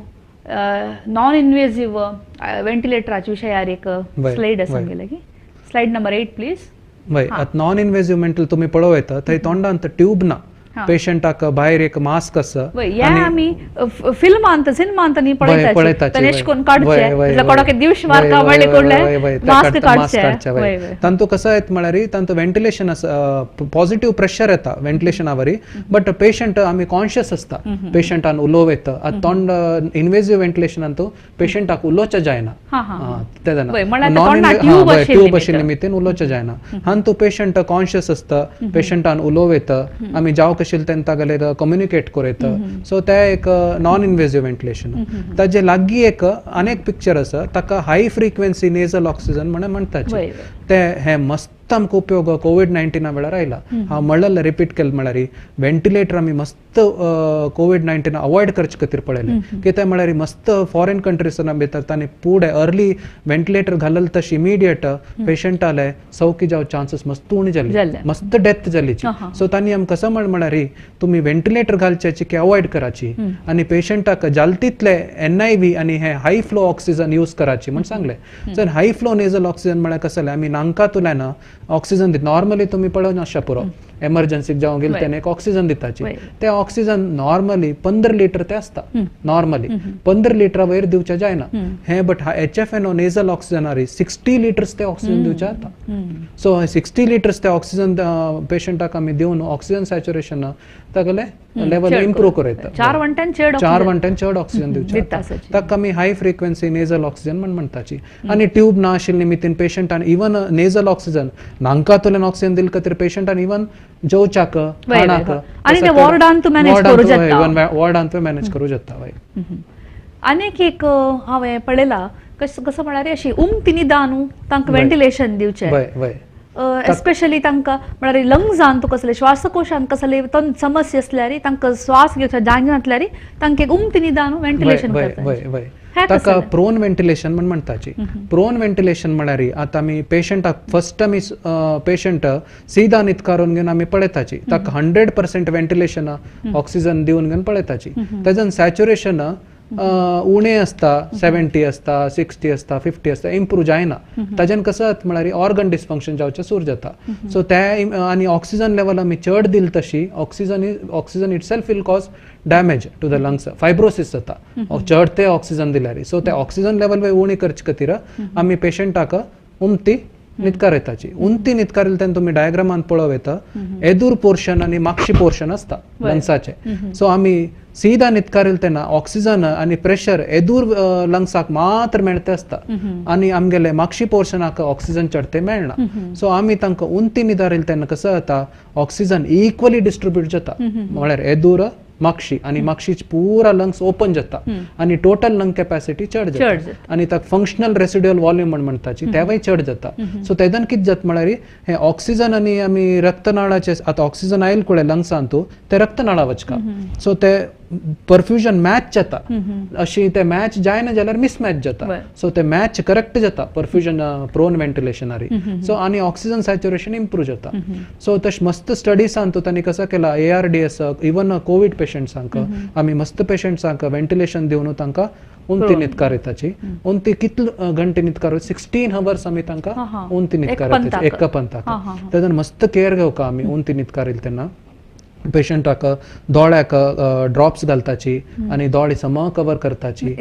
नॉन इन्वेजिव व्हेंटिलेटराच्या विशयार एक स्लायड आसा आमगेले. Slide number 8 please. वय, आतां नॉन इन्वेजिव मेंटल तुमी पळोवं येता, थंय तोंडांत ट्यूब ना, पेशंटाक भायर एक मास्क आसा. आमी फिल्मांत सिनेमांत पळयता तांतू कसं येत म्हळ्यार तांतू व्हेंटिलेशन आसा, पॉझिटिव्ह प्रेशर येता व्हेंटिलेशना वरी, बट पेशंट आमी कॉन्शियस आसता, पेशंटान उलोवं येता. आतां तोंड इन्वेजिव्ह व्हेंटिलेशनान पेशंटाक उलोवचें जायना, तेन्ना ट्यूब आशिल्ले निमित्तान उलोवचें जायना. हांतू पेशंट कॉन्शियस आसता, पेशंटान उलोवं येता, आमी जावं कशें तागेले कम्युनिकेट करूं येता. सो ते एक नॉन इन्वेजिव्ह व्हेंटिलेशन. ताजे लागीं एक अनेक पिक्चर आसा, ताका हाय फ्रिक्वेन्सी नेजल ऑक्सिजन म्हणून म्हणटात. ते हे मस्त आमकां उपयोग कोवीड-19 वेळार आयला. हांव म्हणलें रिपीट केलें म्हळ्यार व्हेंटिलेटर आमी मस्त कोवीड-19 अवॉयड करचे खातीर पळयलें. कित्याक म्हळ्यार मस्त फॉरेन कंट्रीसान भितर तांणी फुडें अर्ली व्हेंटिलेटर घालल तशी इमिडिएट पेशंटाले सौकी जावं चान्सीस मस्त उणी जाली, मस्त डेथ जाली. सो तांणी आमकां कसो म्हळ्यार तुमी व्हेंटिलेटर घालच्याची की अवॉयड कराची आनी पेशंटाक जाल तितले NIV आनी हे हाय फ्लो ऑक्सिजन यूज कराची म्हण सांगलें. सो हाय फ्लो नेजल ऑक्सिजन म्हळ्यार कसलें, आमी नांकांतल्यान ऑक्सिजन दिता. नॉर्मली तुमी पळोवन आसता पुरो एमर्जन्सीक जावं गेले तेन्ना एक ऑक्सिजन दिताची, ते ऑक्सिजन नॉर्मली 15 लिटर ते आसता, नॉर्मली 15 लिटरा वयर दिवचें जायना हे, बट HFNO nasal ऑक्सिजनार 60 लिटर्स ते ऑक्सिजन दिवचें जाता. सो 60 लिटर्स ते ऑक्सिजन पेशंटाक आमी दिवन ऑक्सिजन सॅच्युरेशन तागेले लेवल इम्प्रूव करूं येता. 4 वंट्यान चड ऑक्सिजन दिवचें ताका आमी हाय फ्रिक्वेन्सी नेजल ऑक्सिजन म्हण म्हणटाची. आनी ट्यूब ना आशिल्ले निमित्तान पेशंटान इवन नेजल ऑक्सिजन नांकांतल्यान ऑक्सिजन दिले खातीर पेशंटान इवन जेवच्याक खाणाक वॉर्डांत मॅनेज करूं जाता. आनीक एक हांवें पळयलां कसं कसं म्हळ्यार अशी उमती निदान तांकां व्हेंटिलेशन दिवचें, एस्पेशली तांकां म्हळ्यार लंग्सान कसले श्वासकोशान कसले समस्या आसल्यार तांकां श्वास घेवच्या जायनातल्यार तांकां एक उमती निदान व्हेंटिलेशन करता. ताका प्रोन व्हेंटिलेशन म्हण म्हणटाची. प्रोन व्हेंटिलेशन म्हळ्यार आतां आमी पेशंटाक फर्स्ट आमी पेशंट सीधा न्हिदकारून घेवन आमी पळयताची, ताका 100% व्हेंटिलेशन ऑक्सिजन दिवन घेवन पळयताची. ताजन सॅच्युरेशन उणें आसता, 70 आसता, 60 आसता, 50 आसता, इम्प्रूव जायना. ताज्यान कसं जाता म्हळ्यार ऑर्गन डिसफंक्शन जावचें सुरू जाता. सो ते आनी ऑक्सिजन लेवल आमी चड दिल तशी oxygen itself will cause damage to the lungs, fibrosis जाता चड ते ऑक्सिजन दिल्यार. सो ते ऑक्सिजन लेवल उणी करचे खातीर आमी पेशंटाक उमती न्हिदकार येताची. उमती न्हिदकार तेन्ना तुमी डायग्रामान पळोवं येता, एदूर पोर्शन आनी मागशी पोर्शन आसता लंग्साचे. सो आमी सीधा न्हिदकारील तेन्ना ऑक्सिजन आनी प्रेशर एदूर लंग्साक मात्र मेळते आसता आनी आमगेले मागशी पोर्शनाक ऑक्सिजन चडते मेळना. सो आमी तांकां उमती न्हिदारील तेन्ना कसं जाता, ऑक्सिजन इक्वली डिस्ट्रिब्यूट जाता, म्हळ्यार एदूर मागशी आनी मागशीच पुरा लंग्स ओपन जाता आनी टोटल लंग कॅपॅसिटी चड जाता आनी ताका फंक्शनल रेसिड्युअल वॉल्यूम म्हण म्हणटाची तेवूय चड जाता. सो तेदन कितें जाता म्हळ्यार हे ऑक्सिजन आनी आमी रक्तनाळाचे आतां ऑक्सिजन आयल कुळे लंग्सांतू ते रक्तनाळा वचका, सो ते परफ्युजन मॅच जाता. अशी ते मॅच जायना जाल्यार मिसमॅच जाता. सो ते मॅच करेक्ट जाता परफ्युजन प्रोन व्हेंटिलेशनारी. सो आनी ऑक्सिजन सॅच्युरेशन इम्प्रूव जाता. सो तशें मस्त स्टडीसान तूं तांणी कसो केला ARDS even Covid पेशंट्सांक आमी मस्त पेशंट्सांक व्हेंटिलेशन दिवन तांकां उमती न्हिदकार येताची. उमती कितले घंटे न्हिदकार, 16 हवर्स आमी तांकां उमती न्हिदकार येताची एका पंथाक. तेन्ना मस्त केअर घेवका आमी उमती न्हिदकार येता तेन्ना पेशंटाक दोळ्याक ड्रॉप्स घालताची आनी दोळे सम कवर करताची.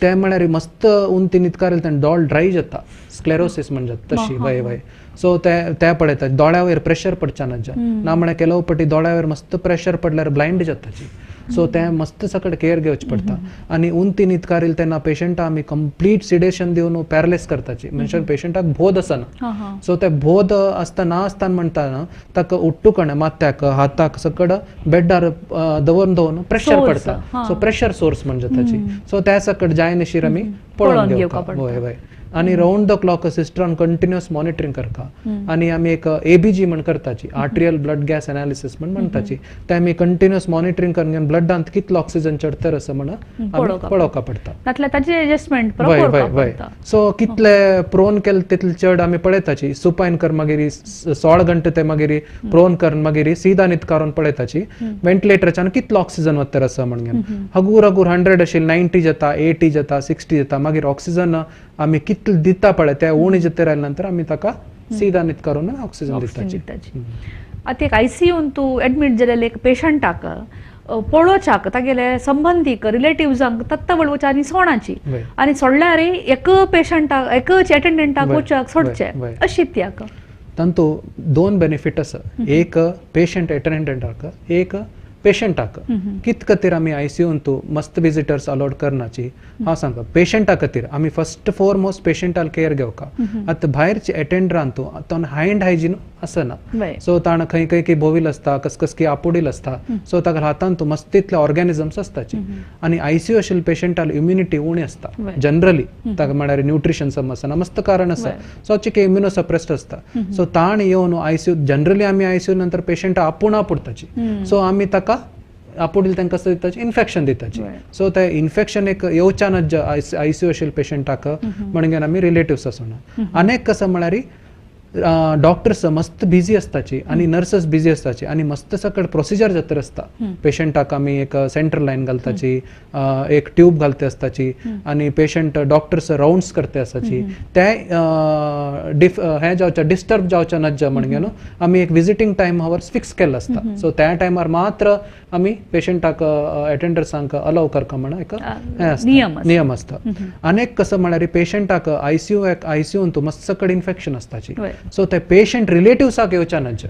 ते म्हळ्यार मस्त उमती न्हिदकार तेन्ना दोळ ड्राय जाता, स्क्लेरोसिस म्हणजे तशी वय वय. सो ते पळयता दोळ्या वयर प्रेशर पडच्या ना, ना म्हळ्यार केलो पटी दोळ्या वयर मस्त प्रेशर पडल्यार ब्लायंड जाताची. सो ते मस्त सकड केअर घेवचे पडटा आनी उंती न्हिदकारील तेन्ना पेशंटा आमी कंप्लीट सिडेशन दिवन पॅरलायज करताची, म्हणजे पेशंटाक बोध आसना. सो ते बोध आसता ना आसतना म्हणटा ना ताका उट्टूकण माथ्याक हाताक सकड बेडार दवरून दवरून प्रेशर पडटा. सो प्रेशर सोर्स म्हणजे ताची. सो त्या सकड जायनाशीर आमी पळोवन घेवका. वय वय. आनी रावंड the clock सिस्टरान कंटिन्युअस मॉनिटरींग करता आनी आमी एक एबीजी म्हण करताची, आर्ट्रियल ब्लड गॅस एनालिसीस म्हण म्हणटाची, ते आमी कंटिन्युअस मॉनिटरींग करून ब्लडांत कितलो ऑक्सिजन चडतर आसा म्हण पळोवका पडटा. वय वय वय. सो कितले प्रोन केले तितले चड आमी पळयताची. सुपायन कर मागीर 16 घंटे ते मागीर प्रोन कर मागीर सीधा न्हिदकारून पळयताची व्हेंटिलेटरच्यान कितलो ऑक्सिजन वतर आसा म्हणून. हगूर हगूर 100 आशिल्ले 90 जाता, 80 जाता, 60 जाता, मागीर ऑक्सिजन आमी कितले दिता पळय त्या उणे जाता आयल्या नंतर आमी ताका सीधा न्हिदकारून ऑक्सिजन दिताची. आतां एक आयसीयून तूं एडमीट जाल्ले एक पेशंटाक पळोवच्याक तागेले संबंदीक रिलेटिव्जांक तत्त वळोवच्या आनी सोणाची आनी सोडल्यार एक पेशंटाक एकच एटेंडंटाक वचच्याक सोडचे अशी त्याक तांतू दोन बेनिफीट आसा. एक पेशंट एटेंडंटाक, एक पेशंटाक. कित खातीर आमी आयसीयून तूं मस्त विजिटर्स अलाउड करनाची हांव सांगता. पेशंटा खातीर आमी फर्स्ट फोरमोस्ट पेशंटाल केअर घेवका. आतां भायरचे एटेंडरान तूं तो हँड हायजीन आसना. सो ताण खंय खंय की भोवील आसता, कस की आपुडील आसता. सो ताका हातान तूं मस्त तितले ऑर्गॅनिजम्स आसताची. आनी आयसीयू आशिल्ले पेशंटाल इम्युनिटी उणी आसता जनरली, ताका म्हळ्यार न्यूट्रिशन समज आसना, मस्त कारण आसा. सो चिके इम्युनोसप्रेस्ड आसता. सो ताण येवन आयसीयू जनरली आमी आयसीयू नंतर पेशंटा आपूण आपुडताची. सो आमी ताका आपुडील तांकां कसो दिताची इन्फेक्शन दिताची. सो ते इन्फेक्शन एक येवच्यानच आयसीयू आशिल्ले पेशंटाक म्हणून आमी रिलेटिव्स आसना. आनी एक कसं म्हळ्यार डॉक्टर्स मस्त बिजी आसताची आनी नर्सेस बिजी आसताची आनी मस्त सकड प्रोसिजर जातर आसता. पेशंटाक आमी एक सेंट्रल लायन घालताची, एक ट्यूब घालते आसताची आनी पेशंट डॉक्टर्स रावंड्स करते आसताची. ते हें जावच्या डिस्टर्ब जावच्या नज्ज म्हणून न्हू आमी एक विजिटींग टायम हवर्स फिक्स केल्लो आसता. सो त्या टायमार मात्र आमी पेशंटाक एटेंडर्सांक अलाव करता म्हण एक नियम आसता. आनी एक कसं म्हळ्यार पेशंटाक आयसीयू आयसीयून तूं मस्त सकड इन्फेक्शन आसताची. सो ते पेशंट रिलेटिव्साक येवच्या नज्ज,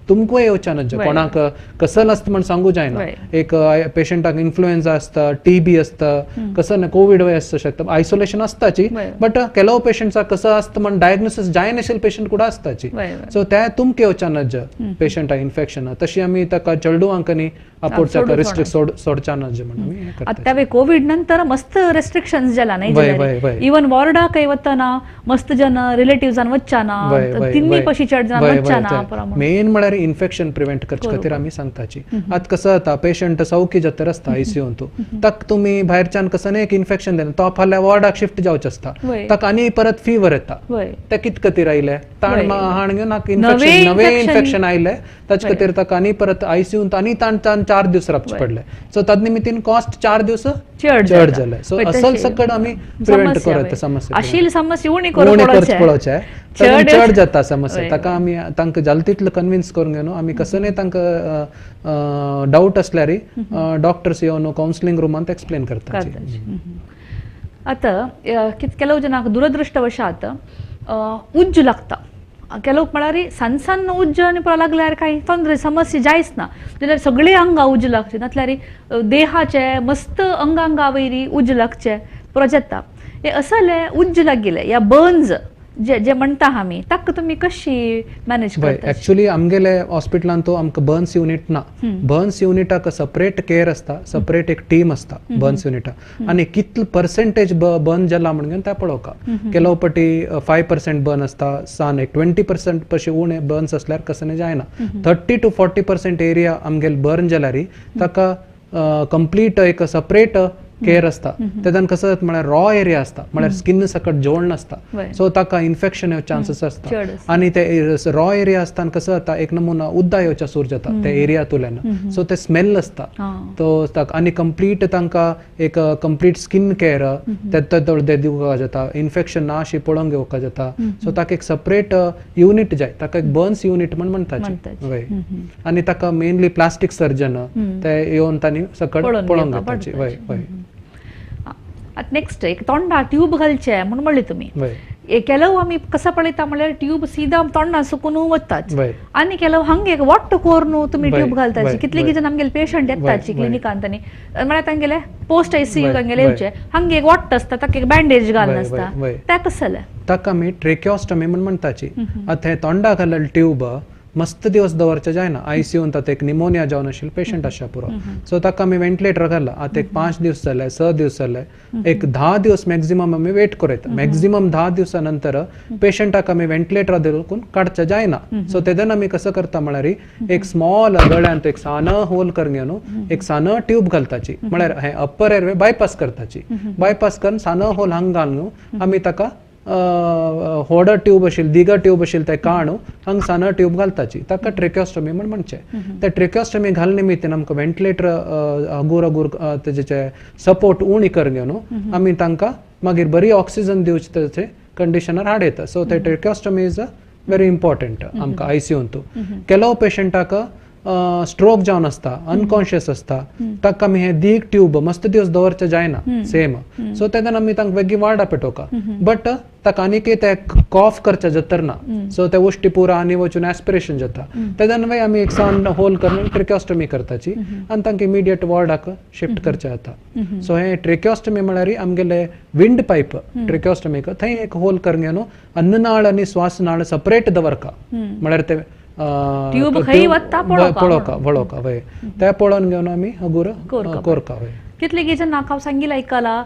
तुमकां येवच्या नज्ज, कोणाक कसल आसता म्हण सांगू जायना. एक पेशंटाक इन्फ्लुएन्जा आसता, टीबी आसता, कसं ना कोविड आसू शकता, आयसोलेशन आसताची. बट ಕೆಲವು पेशंट्साक कसं आसता म्हण डायग्नोसिस जायनाशिल्ले पेशंट कुडा आसताची. सो ते तुमकां येवच्या नज्ज पेशंटाक इन्फेक्शन, तशी आमी ताका चेडवांक न्ही आपोवच्याक रिस्ट्रिक्ट सोडच्या नज्ज म्हण आमी करता. आतां कोविड नंतर मस्त रेस्ट्रिक्शन्स जाला न्ही, इवन वॉर्डाक वतना मस्त जन रिलेटिव्सान वच्चा ना, तिन्ही पशी चड जाण वच्चा ना. मेन म्हळ्यार इन्फेक्शन प्रिवेंट करचे खातीर आमी सांगताची. आतां कसं जाता पेशंट सौकी जातर आसता आयसीयून तूं, ताका तुमी भायरच्यान कसं न्ही एक इन्फेक्शन दिना, तो फाल्यां वॉर्डाक शिफ्ट जावचें आसता, ताका आनी परत फिवर येता. ते कित खातीर आयले ताण हाण घेवन इन्फेक्शन नवे इन्फेक्शन आयले, ताचे खातीर ताका आनी परत आयसीयून आनी ताण ताण 4 दीस रावचे पडले. सो तद निमित्तीन कॉस्ट 4 दीस चड जाले. सो असल सकड आमी प्रिवेंट करत समस्या आशिल्ली समस्या उणी करून पळोवचें, चड जाता समस्या. ताका आमी तांकां जाता तितलें कन्विन्स करून घेवन आमी कसं न्ही तांकां डावट आसल्यार डॉक्टर्स येवन कावन्सिलिंग रुमांत एक्सप्लेन करतात. आतां ಕೆಲವು ಜನಕ್ಕೆ ದುರದೃಷ್ಟವಶಾತ್ ಉಜ್ಜು लागता. ಕೆಲವು म्हळ्यार सान सान उज्ज आनी पळोवंक लागल्यार कांय ತೊಂದರೆ समस्या जायच ना, जाल्यार सगळे आंगां उज्ज लागचे, नातल्यार देहाचे मस्त अंगांगा वयरी उज्ज लागचे पुरो जाता. हे असले उज्ज लागिल्ले या बर्न्स जे जे म्हणटा आमी ताका तुमी कशी मॅनेज करता? एक्चुअली आमगेले हॉस्पिटलान तो आमकां बर्न्स युनीट ना. बर्न्स युनिटाक सेपरेट केअर आसता, सेपरेट एक टीम आसता बर्न्स युनिटाक. आनी कितले पर्सेंटेज बर्न जाला म्हणून ते पळोवका. ಕೆಲವು पटी 5% बर्न आसता, सान एक 20% पशी उणे बर्न्स आसल्यार कसं जायना. 30 to 40% area आमगेले बर्न जाल्यार ताका कंप्लीट एक सेपरेट केअर आसता. तेदान कसं जाता म्हळ्यार रॉ एरिया आसता, म्हळ्यार स्किन सकट जोडण आसता. सो ताका इन्फेक्शन येवचे चान्सीस आसता. आनी ते रॉ एरिया आसता कसं जाता एक नमुना उद्दा येवच्या सूर जाता ते एरिया तुल्यान. सो ते स्मेल आसता तो आनी कंप्लीट तांकां एक कंप्लीट स्किन केअर ते दिवपाक जाता, इन्फेक्शन ना अशी पळोवंक घेवपाक जाता. सो ताका एक सेपरेट युनीट जाय, ताका एक बर्न्स युनीट म्हण म्हणटाचे. वय आनी ताका मेनली प्लास्टीक सर्जन ते येवन तांणी सकट पळोवंक घेवपाचे. वय वय. आतां नेक्स्ट एक तोंडा ट्यूब घालचे म्हणून म्हणले तुमी, ಕೆಲವು आमी कसो पळयता म्हणल्यार ट्यूब सीधा तोंडा सुकून वताच आनी ಕೆಲವು हंगे वट्ट कोर्नु तुमी ट्यूब घालताची. कितले जण आमगेले पेशंट येताची क्लिनिकांत आनी म्हळ्यार तांगेले पोस्ट आयसीयू तांगेले येवचे हंगे एक वट्ट आसता ताका एक बँडेज घालून आसता त्या कसं जालें? ताका आमी ट्रेकियोस्टमी म्हण म्हणटाची. आतां हे तोंडा घालल ट्यूब मस्त दिवस दवरचे जायना आयसीयून ताका एक निमोनिया जावन आशिल्लो पेशंट आसच्या पुरो. सो ताका आमी वेंटिलेटर घाला. आतां एक 5 दिवस जाले 6 दिवस जाले एक 10 दिवस मॅक्झिमम आमी वेट करयता. मॅक्झिमम 10 दिवसा नंतर पेशंटाक आमी वेंटिलेटर देखून काडचे जायना. सो तेन्ना आमी कसो करता म्हळ्यार एक स्मॉल गळ्यांत एक सान होल करून घेवन एक सान ट्यूब घालताची म्हळ्यार हे अप्पर एरवे बायपास करताची. बायपास करून सान होल हांग घालून आमी ताका होडा ट्यूब आशिल्ली दिगा ट्यूब आशिल्ली ते काणू हांग सान ट्यूब घालताची ताका ट्रेकियोस्टमी म्हण म्हणचे. ते ट्रेकियोस्टमी घाल निमित्तान आमकां वेंटिलेटर हगूर हगूर तेजे सपोर्ट उणी करून घेवन आमी तांकां मागीर बरी ऑक्सिजन दिवची तेजे कंडिशनार हाडयता. सो ते tracheostomy is a very important आमकां आयसीयूंत. ಕೆಲವು पेशंटाक स्ट्रोक जावन आसता अनकॉन्शियस आसता ताका आमी हे दीग ट्यूब मस्त दिवस दवरचे जायना सेम. सो तेन्ना आमी तांकां बेगीन वार्डा पेटोवका बट ताका आनीकय ते कॉफ करचे जातर ना. सो ते उश्टी पुरा आनी वचून एस्पिरेशन जाता तेन्ना आमी एक सान होल करून ट्रेकियोस्टमी करताची आनी तांकां इमिडिएट वॉर्डाक शिफ्ट करचे जाता. सो हे ट्रेकियोस्टमी म्हळ्यार आमगेले विंड पायप ट्रेकियोस्टमीक थंय एक होल करून घेवन अन्ननाळ आनी श्वासनाळ सेपरेट दवरका म्हळ्यार ते ट्यूब खंय वता पळोवका पळोवका वय ते पळोवन घेवन आमी हगूर कोरका वय. कितले जण हांव सांगील आयकला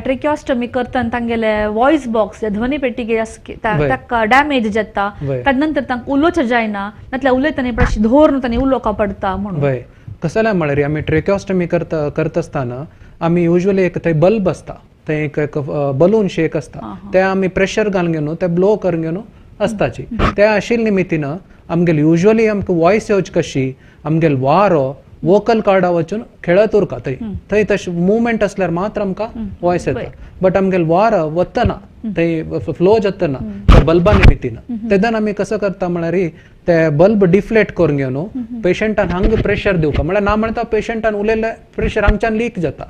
ट्रेकियोस्टमी करतना तांगेले वॉयस बॉक्स ध्वनी पेटिके ताका डॅमेज जाता ताजे नंतर तांकां उलोवचें जायना नातल्यार उलयतना अशी धोरून तांणी उलोवका पडटा म्हणून. वय कसं जालें म्हळ्यार आमी ट्रेकियोस्टमी करता आसतना आमी युजली एक थंय बल्ब आसता थंय एक बलून शेक आसता ते आमी प्रेशर घालून घेवन ते ब्लो करून घेवन आसताची. ते आशिल्ले निमित्तान आमगेले युजली आमकां वॉयस येवची कशी आमगेले वारो वोकल कार्डा वचून खेळत उरका थंय थंय तशें मुवमेंट आसल्यार मात्र आमकां वॉयस येता बट आमगेले वारो वतना थंय फ्लो जातना त्या बल्बा निमित्तान तेन्ना आमी कसो करता म्हळ्यार ते बल्ब डिफ्लेट करून घेवन पेशंटान हांग प्रेशर दिवका म्हळ्यार ना म्हणटा पेशंटान उलयल्ले प्रेशर हांगच्यान लीक जाता.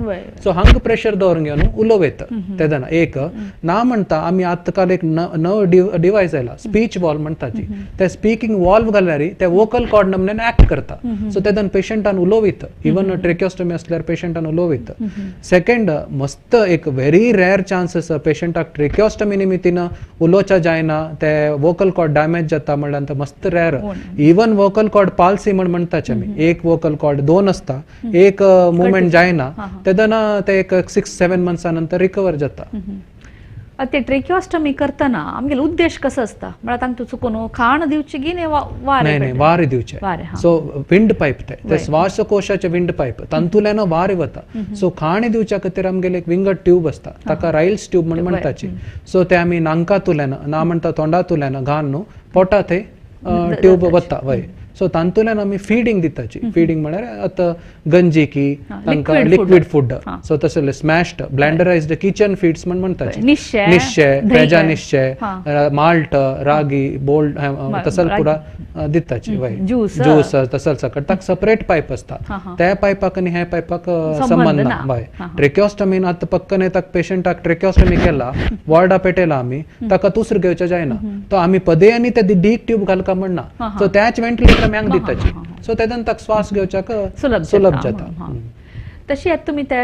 सो हांग प्रेशर दवरून घेवन उलोवं येता तेन्ना एक ना म्हणटा आमी आतां काल एक नव डिवायस आयला स्पीच वॉल्व म्हणटाची ते स्पीकिंग वॉल्व घाल्यार ते वोकल कॉर्ड नमन्यान एक्ट करता. सो तेन्ना पेशंटान उलोवं येता इवन ट्रेकियोस्टमी आसल्यार पेशंटान उलोवं येता. सेकंड मस्त एक व्हेरी रेअर चान्स आसा पेशंटाक ट्रेकियोस्टमी निमित्तान उलोवच्या जायना ते वोकल कॉर्ड डॅमेज जाता म्हणल्यार मस्त rare. Even vocal cord palsy म्हण म्हणटाचे आमी एक वोकल कॉर्ड 2 आसता एक मुवमेंट जायना तेन्ना ते एक 6-7 मंथ्सा नंतर रिकवर जाता. ते ट्रेकियोस्टमी करतना आमगेलो उद्देश कसो आसता म्हळ्यार तांकां चुकून खाण दिवची की वारें? नाही वारें दिवचें. सो विंड पायप ते श्वासकोशाचे विंड पायप तातूंतल्यान वारें वता. सो खाण दिवच्या खातीर आमगेले एक विंगड ट्यूब आसता ताका रायल्स ट्यूब म्हण म्हणटाची. सो ते आमी नांकांतल्यान ना म्हणटा तोंडांतल्यान घालून न्हू पोटा थंय ट्यूब वता वय. सो तातूंतल्यान आमी फिडिंग दिताची. फिडिंग म्हळ्यार आतां गंजी की तांकां लिक्वीड फूड सो तसले स्मॅश्ड ब्लँडरायज्ड किचन फीड्स म्हण म्हणटाचे निश्चे पेजा निश्चे माल्ट रागी बोल्ड तसल पुरा दिताची वय ज्यूस तसल सकट ताका सेपरेट पायप आसता त्या पायपाक आनी ह्या पायपाक संबंद ना वय. ट्रेकियोस्टमीन आतां पक्कने ताका पेशंटाक ट्रेकियोस्टमी केला वॉर्डा पेटयला आमी ताका दुसरो घेवचें जायना तो आमी पदे आनी ते डीक ट्यूब घालका म्हणना सो त्याच वेंटिलेटर आमी दिताची. सो तेन्ना ताका श्वास घेवच्याक सुलभ जाता. तशी आतां तुमी ते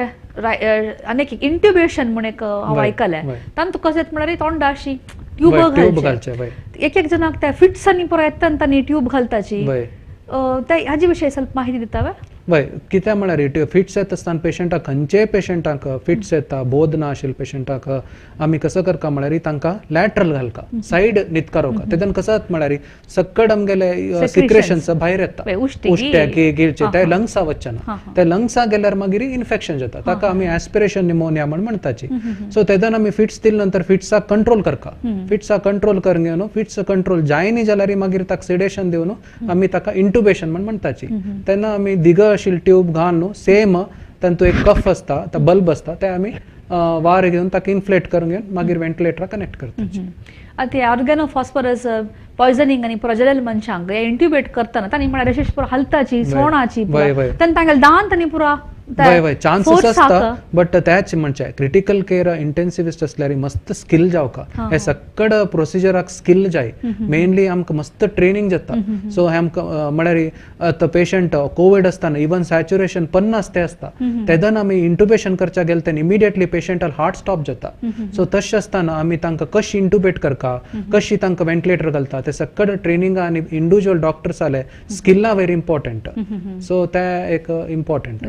आनी एक इंट्युबेशन म्हण एक हांव आयकलें तांतूं कशें म्हळ्यार तोंडा अशी ट्यूब घालचे एक एक जणांक त्या फिट्सांनी पुरो येता तांणी ट्यूब घालताची ते हाजे विशयी ಸ್ವಲ್ಪ माहिती दिता वे? वय कित्याक म्हळ्यार फिट्स येता आसतना पेशंटाक खंयचेय पेशंटाक फिट्स येता बोध ना आशिल्ल्या पेशंटाक आमी कसो करता म्हळ्यार तांकां लॅटरल घालका सायड न्हिदकारोवका तेन्ना कसो जाता म्हळ्यार सक्कड आमगेले सिक्रेशन्स भायर येता उश्ट्याक गिळचे ते लंग्सा वचचे ना ते लंग्सा गेल्यार मागीर इन्फेक्शन जाता ताका आमी एस्पिरेशन निमोनिया म्हण म्हणटाची. सो तेन्ना आमी फिट्स दिले नंतर फिट्साक कंट्रोल करका फिट्साक कंट्रोल करून घेवन फिट्स कंट्रोल जायनी जाल्यार मागीर ताका सिडेशन दिवन आमी ताका इंट्युबेशन म्हण म्हणटाची. तेन्ना आमी दिग अशी ट्यूब घालून न्हू सेम तांतूं एक कफ आसता तो बल्ब आसता ते आमी वारें घेवन ताका इन्फ्लेट करून घेवन मागीर वेंटिलेटराक कनेक्ट करता. आतां ते ऑर्गेनो फॉस्फरस पॉयझनिंग आनी प्रजलेल मनशांक इंट्युबेट करतना तांणी म्हळ्यार अशें पुरो हालताची सोणाची तेन्ना तांगेले दांत आनी पुरो वय वय चान्सेस आसता, बट त्याच म्हणजे क्रिटिकल केअर इंटेन्सिविस्ट असल्यार मस्त स्किल जावका, हे सक्कड प्रोसिजराक स्किल जाय, मेनली आमकां मस्त ट्रेनिंग जाता. सो हे आमकां म्हळ्यार आतां पेशंट कोवीड आसतना इवन सॅच्युरेशन 50 ते आसता, तेदन आमी इंटुबेशन करच्या गेले तेन्ना इमिडिएटली पेशंटाक हार्ट स्टॉप जाता. सो तशें आसतना आमी तांकां कशी इंटुबेट करका, कशी तांकां वेंटिलेटर घालता, ते सक्कड ट्रेनिंग आनी इंडिविज्युअल डॉक्टर्स आले स्किल्ला व्हेरी इम्पॉर्टंट. सो ते एक इम्पॉर्टंट.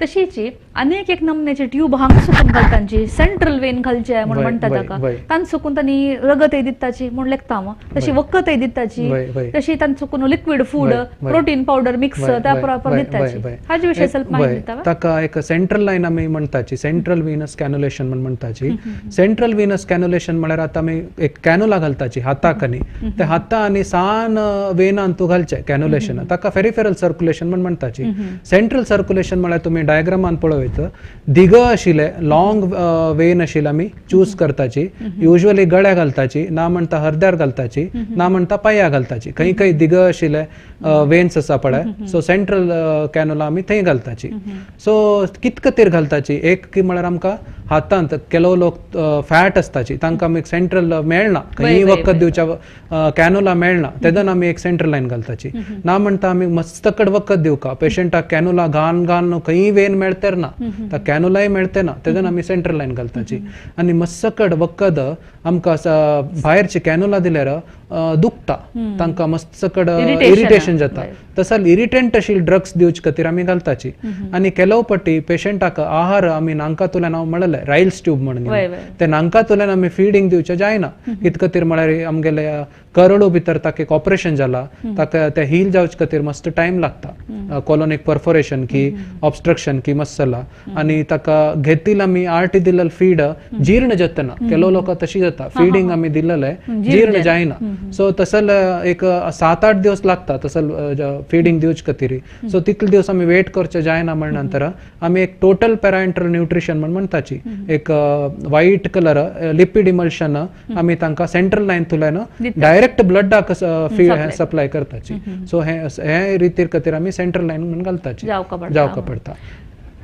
तशीच अनेक एक नमन्याचे ट्यूब हांगा सुकून घालतांची सेंट्रल वेन घालचे म्हण म्हणटा ताका, तांकां सुकून तांणी रगतय दिताची म्हण लेखता हांव, तशी वखदय दिताची, तशी तांकां सुकून liquid food protein powder mix त्या प्रॉपर दिताची. हाजे विशय ಸ್ವಲ್ಪ माहिती दिता. ताका एक सेंट्रल लायन आमी म्हणटाची, सेंट्रल व्हीनस कॅन्युलेशन म्हण म्हणटाची. सेंट्रल व्हीनस कॅन्युलेशन म्हळ्यार आतां आमी एक कॅनुला घालताची हाताक, आनी त्या हाता आनी सान वेनान तूं घालचें कॅन्युलेशन, ताका पेरिफेरल सर्क्युलेशन म्हण म्हणटाची. सेंट्रल सर्क्युलेशन म्हळ्यार तुमी डायग्रामान पळोवं दिग आशिल्ले लॉंग वेन आशिल्ले आमी चूज करताची, युजली गळ्या घालताची, ना म्हणटा हरद्यार घालताची, ना म्हणटा पांया घालताची, खंय खंय दिग आशिल्ले वेन्स आसा पळय, सो सेंट्रल कॅनोला आमी थंय घालताची. सो कित खातीर घालताची, एक की म्हळ्यार आमकां हातांत ಕೆಲವು लोक फॅट आसताची, तांकां आमी सेंट्रल मेळना, खंय वखद दिवच्या कॅनोला मेळना, तेदन आमी एक सेंट्रल लायन घालताची. ना म्हणटा आमी मस्त कड वखद दिवका पेशंटाक कॅनोला घान घान खंय वेन मेळतर ना, त्या कॅनोलाय मेळते ना, तेदन आमी सेंट्रल लायन घालताची. आनी मस्त कड वखद आमकां भायरचे कॅनोला दिल्यार दुखता, तांकां मस्त कड इरिटेशन जाता, तसं इरिटंट अशी ड्रग्स दिवचे खातीर आमी घालताची. आनी ಕೆಲವು पट्टी पेशंटाक आहार आमी नांकातुल्यान हांव म्हणलें रायल्स ट्यूब म्हणून, ते नांकातुल्यान आमी फिडिंग दिवचें जायना, कित खातीर म्हळ्यार आमगेले करळू भितर ताका एक ऑपरेशन जाला, ताका ते हील जावचे खातीर मस्त टायम लागता, कॉलोनीक परफोरेशन की ऑब्स्ट्रक्शन की मस्त जाला, आनी ताका घेतील आमी आर्टी दिल्ले फीड जीर्ण जातना, ಕೆಲವು लोक तशी जाता, फिडिंग आमी दिल्लें जीर्ण जायना, सो तसल एक 7-8 दिवस लागता तसल फिडिंग दिवचे खातीर. सो तितले दिवस आमी वेट करचे जायना म्हण नंतर आमी एक टोटल पॅराएंट्रल न्यूट्रिशन म्हण म्हणटाची, एक व्हायट कलर लिपीड इमल्शन आमी तांकां सेंट्रल लायन तुल्यान डायरेक्ट ब्लडाक सप्लाय करताची. सो हे रितीर खातीर आमी सेंट्रल लायन म्हण घालताची, जावका पडटा.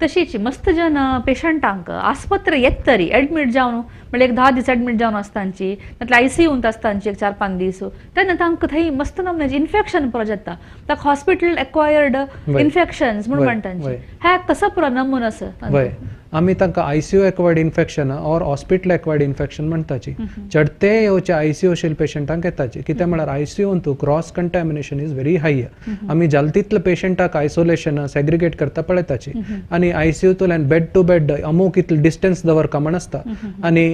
तशीच मस्त जन पेशंटांक आस्पत्रे येतरी एडमीट जावन म्हळ्यार एक 10 दीस एडमीट जावन आसतांची, नातल्यार आयसीयूंत आसतांची एक 4-5 दीस, तेन्ना तांकां थंय मस्त नमन्याचे इन्फेक्शन पुरो जाता, ताका हॉस्पिटल एक्वायर्ड इन्फेक्शन्स म्हूण म्हणटांची. ह्या कसो पुरो नमून आसा? आमी तांकां ICU acquired infection or hospital acquired infection म्हणटाची. चडते येवचे आयसीयू आशिल्ले पेशंटांक येताची, कितें म्हळ्यार आयसीयून तूं cross contamination is very high, आमी जाता तितले पेशंटाक आयसोलेशन सेग्रिगेट करता पळयताची, आनी आयसीयूतल्यान बेड टू बेड अमूक इतले डिस्टन्स दवरका म्हण आसता, आनी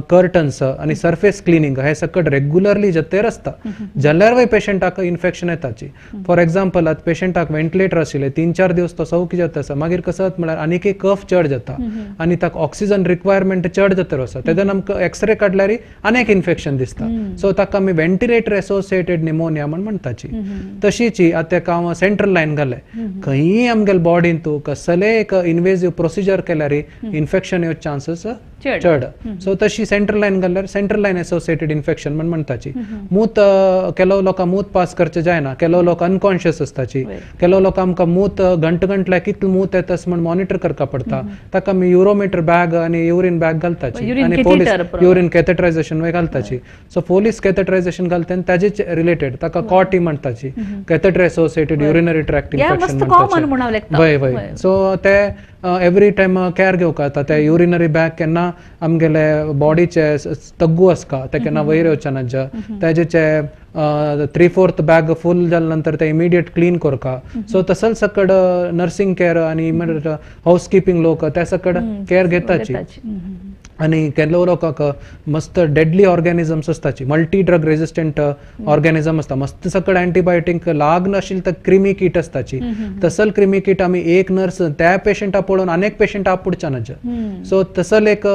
कर्टन्स आनी सर्फेस क्लिनींग हे सकट रेग्युलरली जातेर आसता, जाल्यार वय पेशंटाक इन्फेक्शन येताची. फॉर एग्जाम्पल आतां पेशंटाक वेंटिलेटर आशिल्ले 3-4 दिवस तो सौख्य जाता आसा, मागीर कसो जाता म्हळ्यार आनीक एक कफ चड जाता आनी ताका ऑक्सिजन रिक्वायरमेंट चड जाता आसा, तेदन आमकां एक्सरे काडल्यार अनेक इन्फेक्शन दिसता. सो ताका आमी वेंटिलेटर एसोसिएटेड निमोनिया म्हण म्हणटाची. तशीच आतां ताका हांव सेंट्रल लायन घालें, खंयी आमगेले बॉडीन तूं कसलें एक इन्वेजीव प्रोसिजर केल्यार इन्फेक्शन येवचे चान्सीस चड. सो तशी सेंट्रल लायन घाल्यार सेंट्रल लायन एसोसिएटेड इन्फेक्शन म्हण म्हणटाची. मूत ಕೆಲವು लोक मूत पास करचे जायना, ಕೆಲವು लोक अनकॉन्शियस आसताची, ಕೆಲವು लोक आमकां मूत घंट घंटल्याक कितले मूत येता म्हण मॉनिटर करका पडटा, ताका आमी युरोमीटर बॅग आनी युरीन बॅग घालताची, आनी पोलीस युरीन कॅथेटरायझेशन घालताची. सो पोलीस कॅथेटरायझेशन घालता आनी ताजेच रिलेटेड ताका कॉटी म्हणटाची, catheter associated urinary tract infection म्हणटाची. वय वय, सो ते एवरी टायम कॅर घेवका जाता. ते युरिनरी बॅग केन्ना आमगेले बॉडीचे तग्गू आसका ते केन्ना वयर येवचे ना, ताजेचे 3/4 बॅग फूल जाल्या नंतर ते इमिडिएट क्लीन करका. सो तसल सकड नर्सिंग केअर आनी इमिडिएट हाऊस किपिंग लोक त्या सकड केअर घेताची. आनी केलो लोकांक मस्त डेडली ऑर्गॅनिजम्स आसताची, मल्टी ड्रग रेजिस्टंट ऑर्गॅनिजम आसता, मस्त सकड अँटीबायोटीक लाग नाशिल्ले तर क्रिमी कीट आसताची, तसल क्रिमी कीट आमी एक नर्स त्या पेशंटा पळोवन अनेक पेशंट आपुडच्या नाच्या, सो तसल एक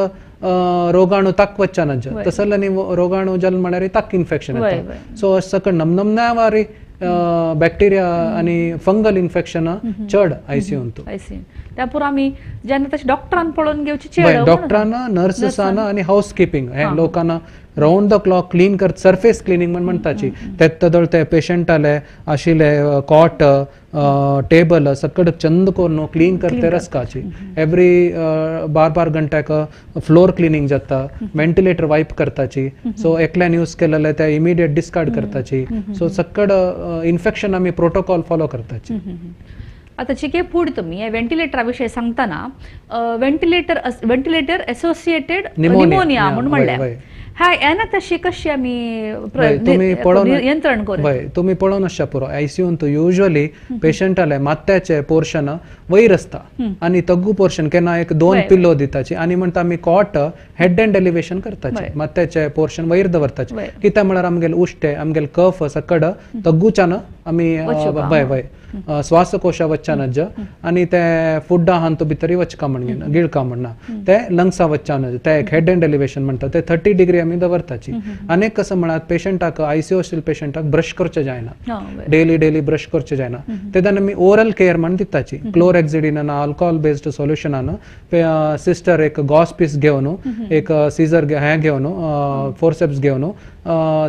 रोगाणू ताक वच्च्या नाच्या, तसल आनी रोगाणू जाल म्हळ्यार ताक इन्फेक्शन येता. सो अशें सकड नमनमन्या वारी बॅक्टेरिया आनी फंगल इन्फेक्शन चड आयसीयून. त्या पुरो आमी जेन्ना तशें डॉक्टरान पळोवन घेवची चेड, डॉक्टरान, नर्सेसान आनी हाऊस किपिंग हे लोकांना रावंड the clock clean कर सर्फेस क्लिनींग म्हण म्हणटाची तेत्तदळ ते पेशंटाले आशिल्ले कॉट टेबल सकड चंद करून क्लीन करते रसकाची एवरी बार बार घंट्याक फ्लोर क्लिनींग जाता व्हेंटिलेटर वायप करताची सो एकल्यान यूज केलेले ते इमिडिएट डिस्कार्ड करताची सो सकड इन्फेक्शन आमी प्रोटोकॉल फॉलो करताची. आता चिके फूड तुम्ही व्हेंटिलेटरा विषयी सांगताना व्हेंटिलेटर व्हेंटिलेटर एसोसिएटेड निमोनिया म्हणून म्हणले हा येना तशी कशी आमी नियंत्रण करू? तुमी पळोवन आसच्या पुरो आयसीयून तूं युजली पेशंटाले माथ्याचे पोर्शन वयर आसता आनी तग्गू पोर्शन केन्ना एक दोन पिल्लो दिताची आनी म्हणटा आमी कॉट हेड एंड एलिवेशन करताची माथ्याचे पोर्शन वयर दवरताचे कित्याक म्हळ्यार आमगेले उश्टे आमगेले कफ सकड तग्गूच्यान आमी वय वय श्वासकोशा वच्चान आनी ते फुड्डा आहान तो भितरय वचका म्हण गिळका म्हणना ते लंग्सा वच्चान ते एक हेड एंड एलिवेशन म्हणटा ते 30 डिग्री आमी दवरताची. आनी कसं म्हळ्यार पेशंटाक आयसीयू आशिल्ल्या पेशंटाक ब्रश करचें जायना डेली डेली ब्रश करचें जायना तेन्ना आमी ओरल केअर म्हण दिताची क्लोरेक्सिडीन अल्कोहोल बेस्ड सोल्युशनान सिस्टर एक गॉस पीस घेवन एक सीजर हें घेवन फोर्सेप्स घेवन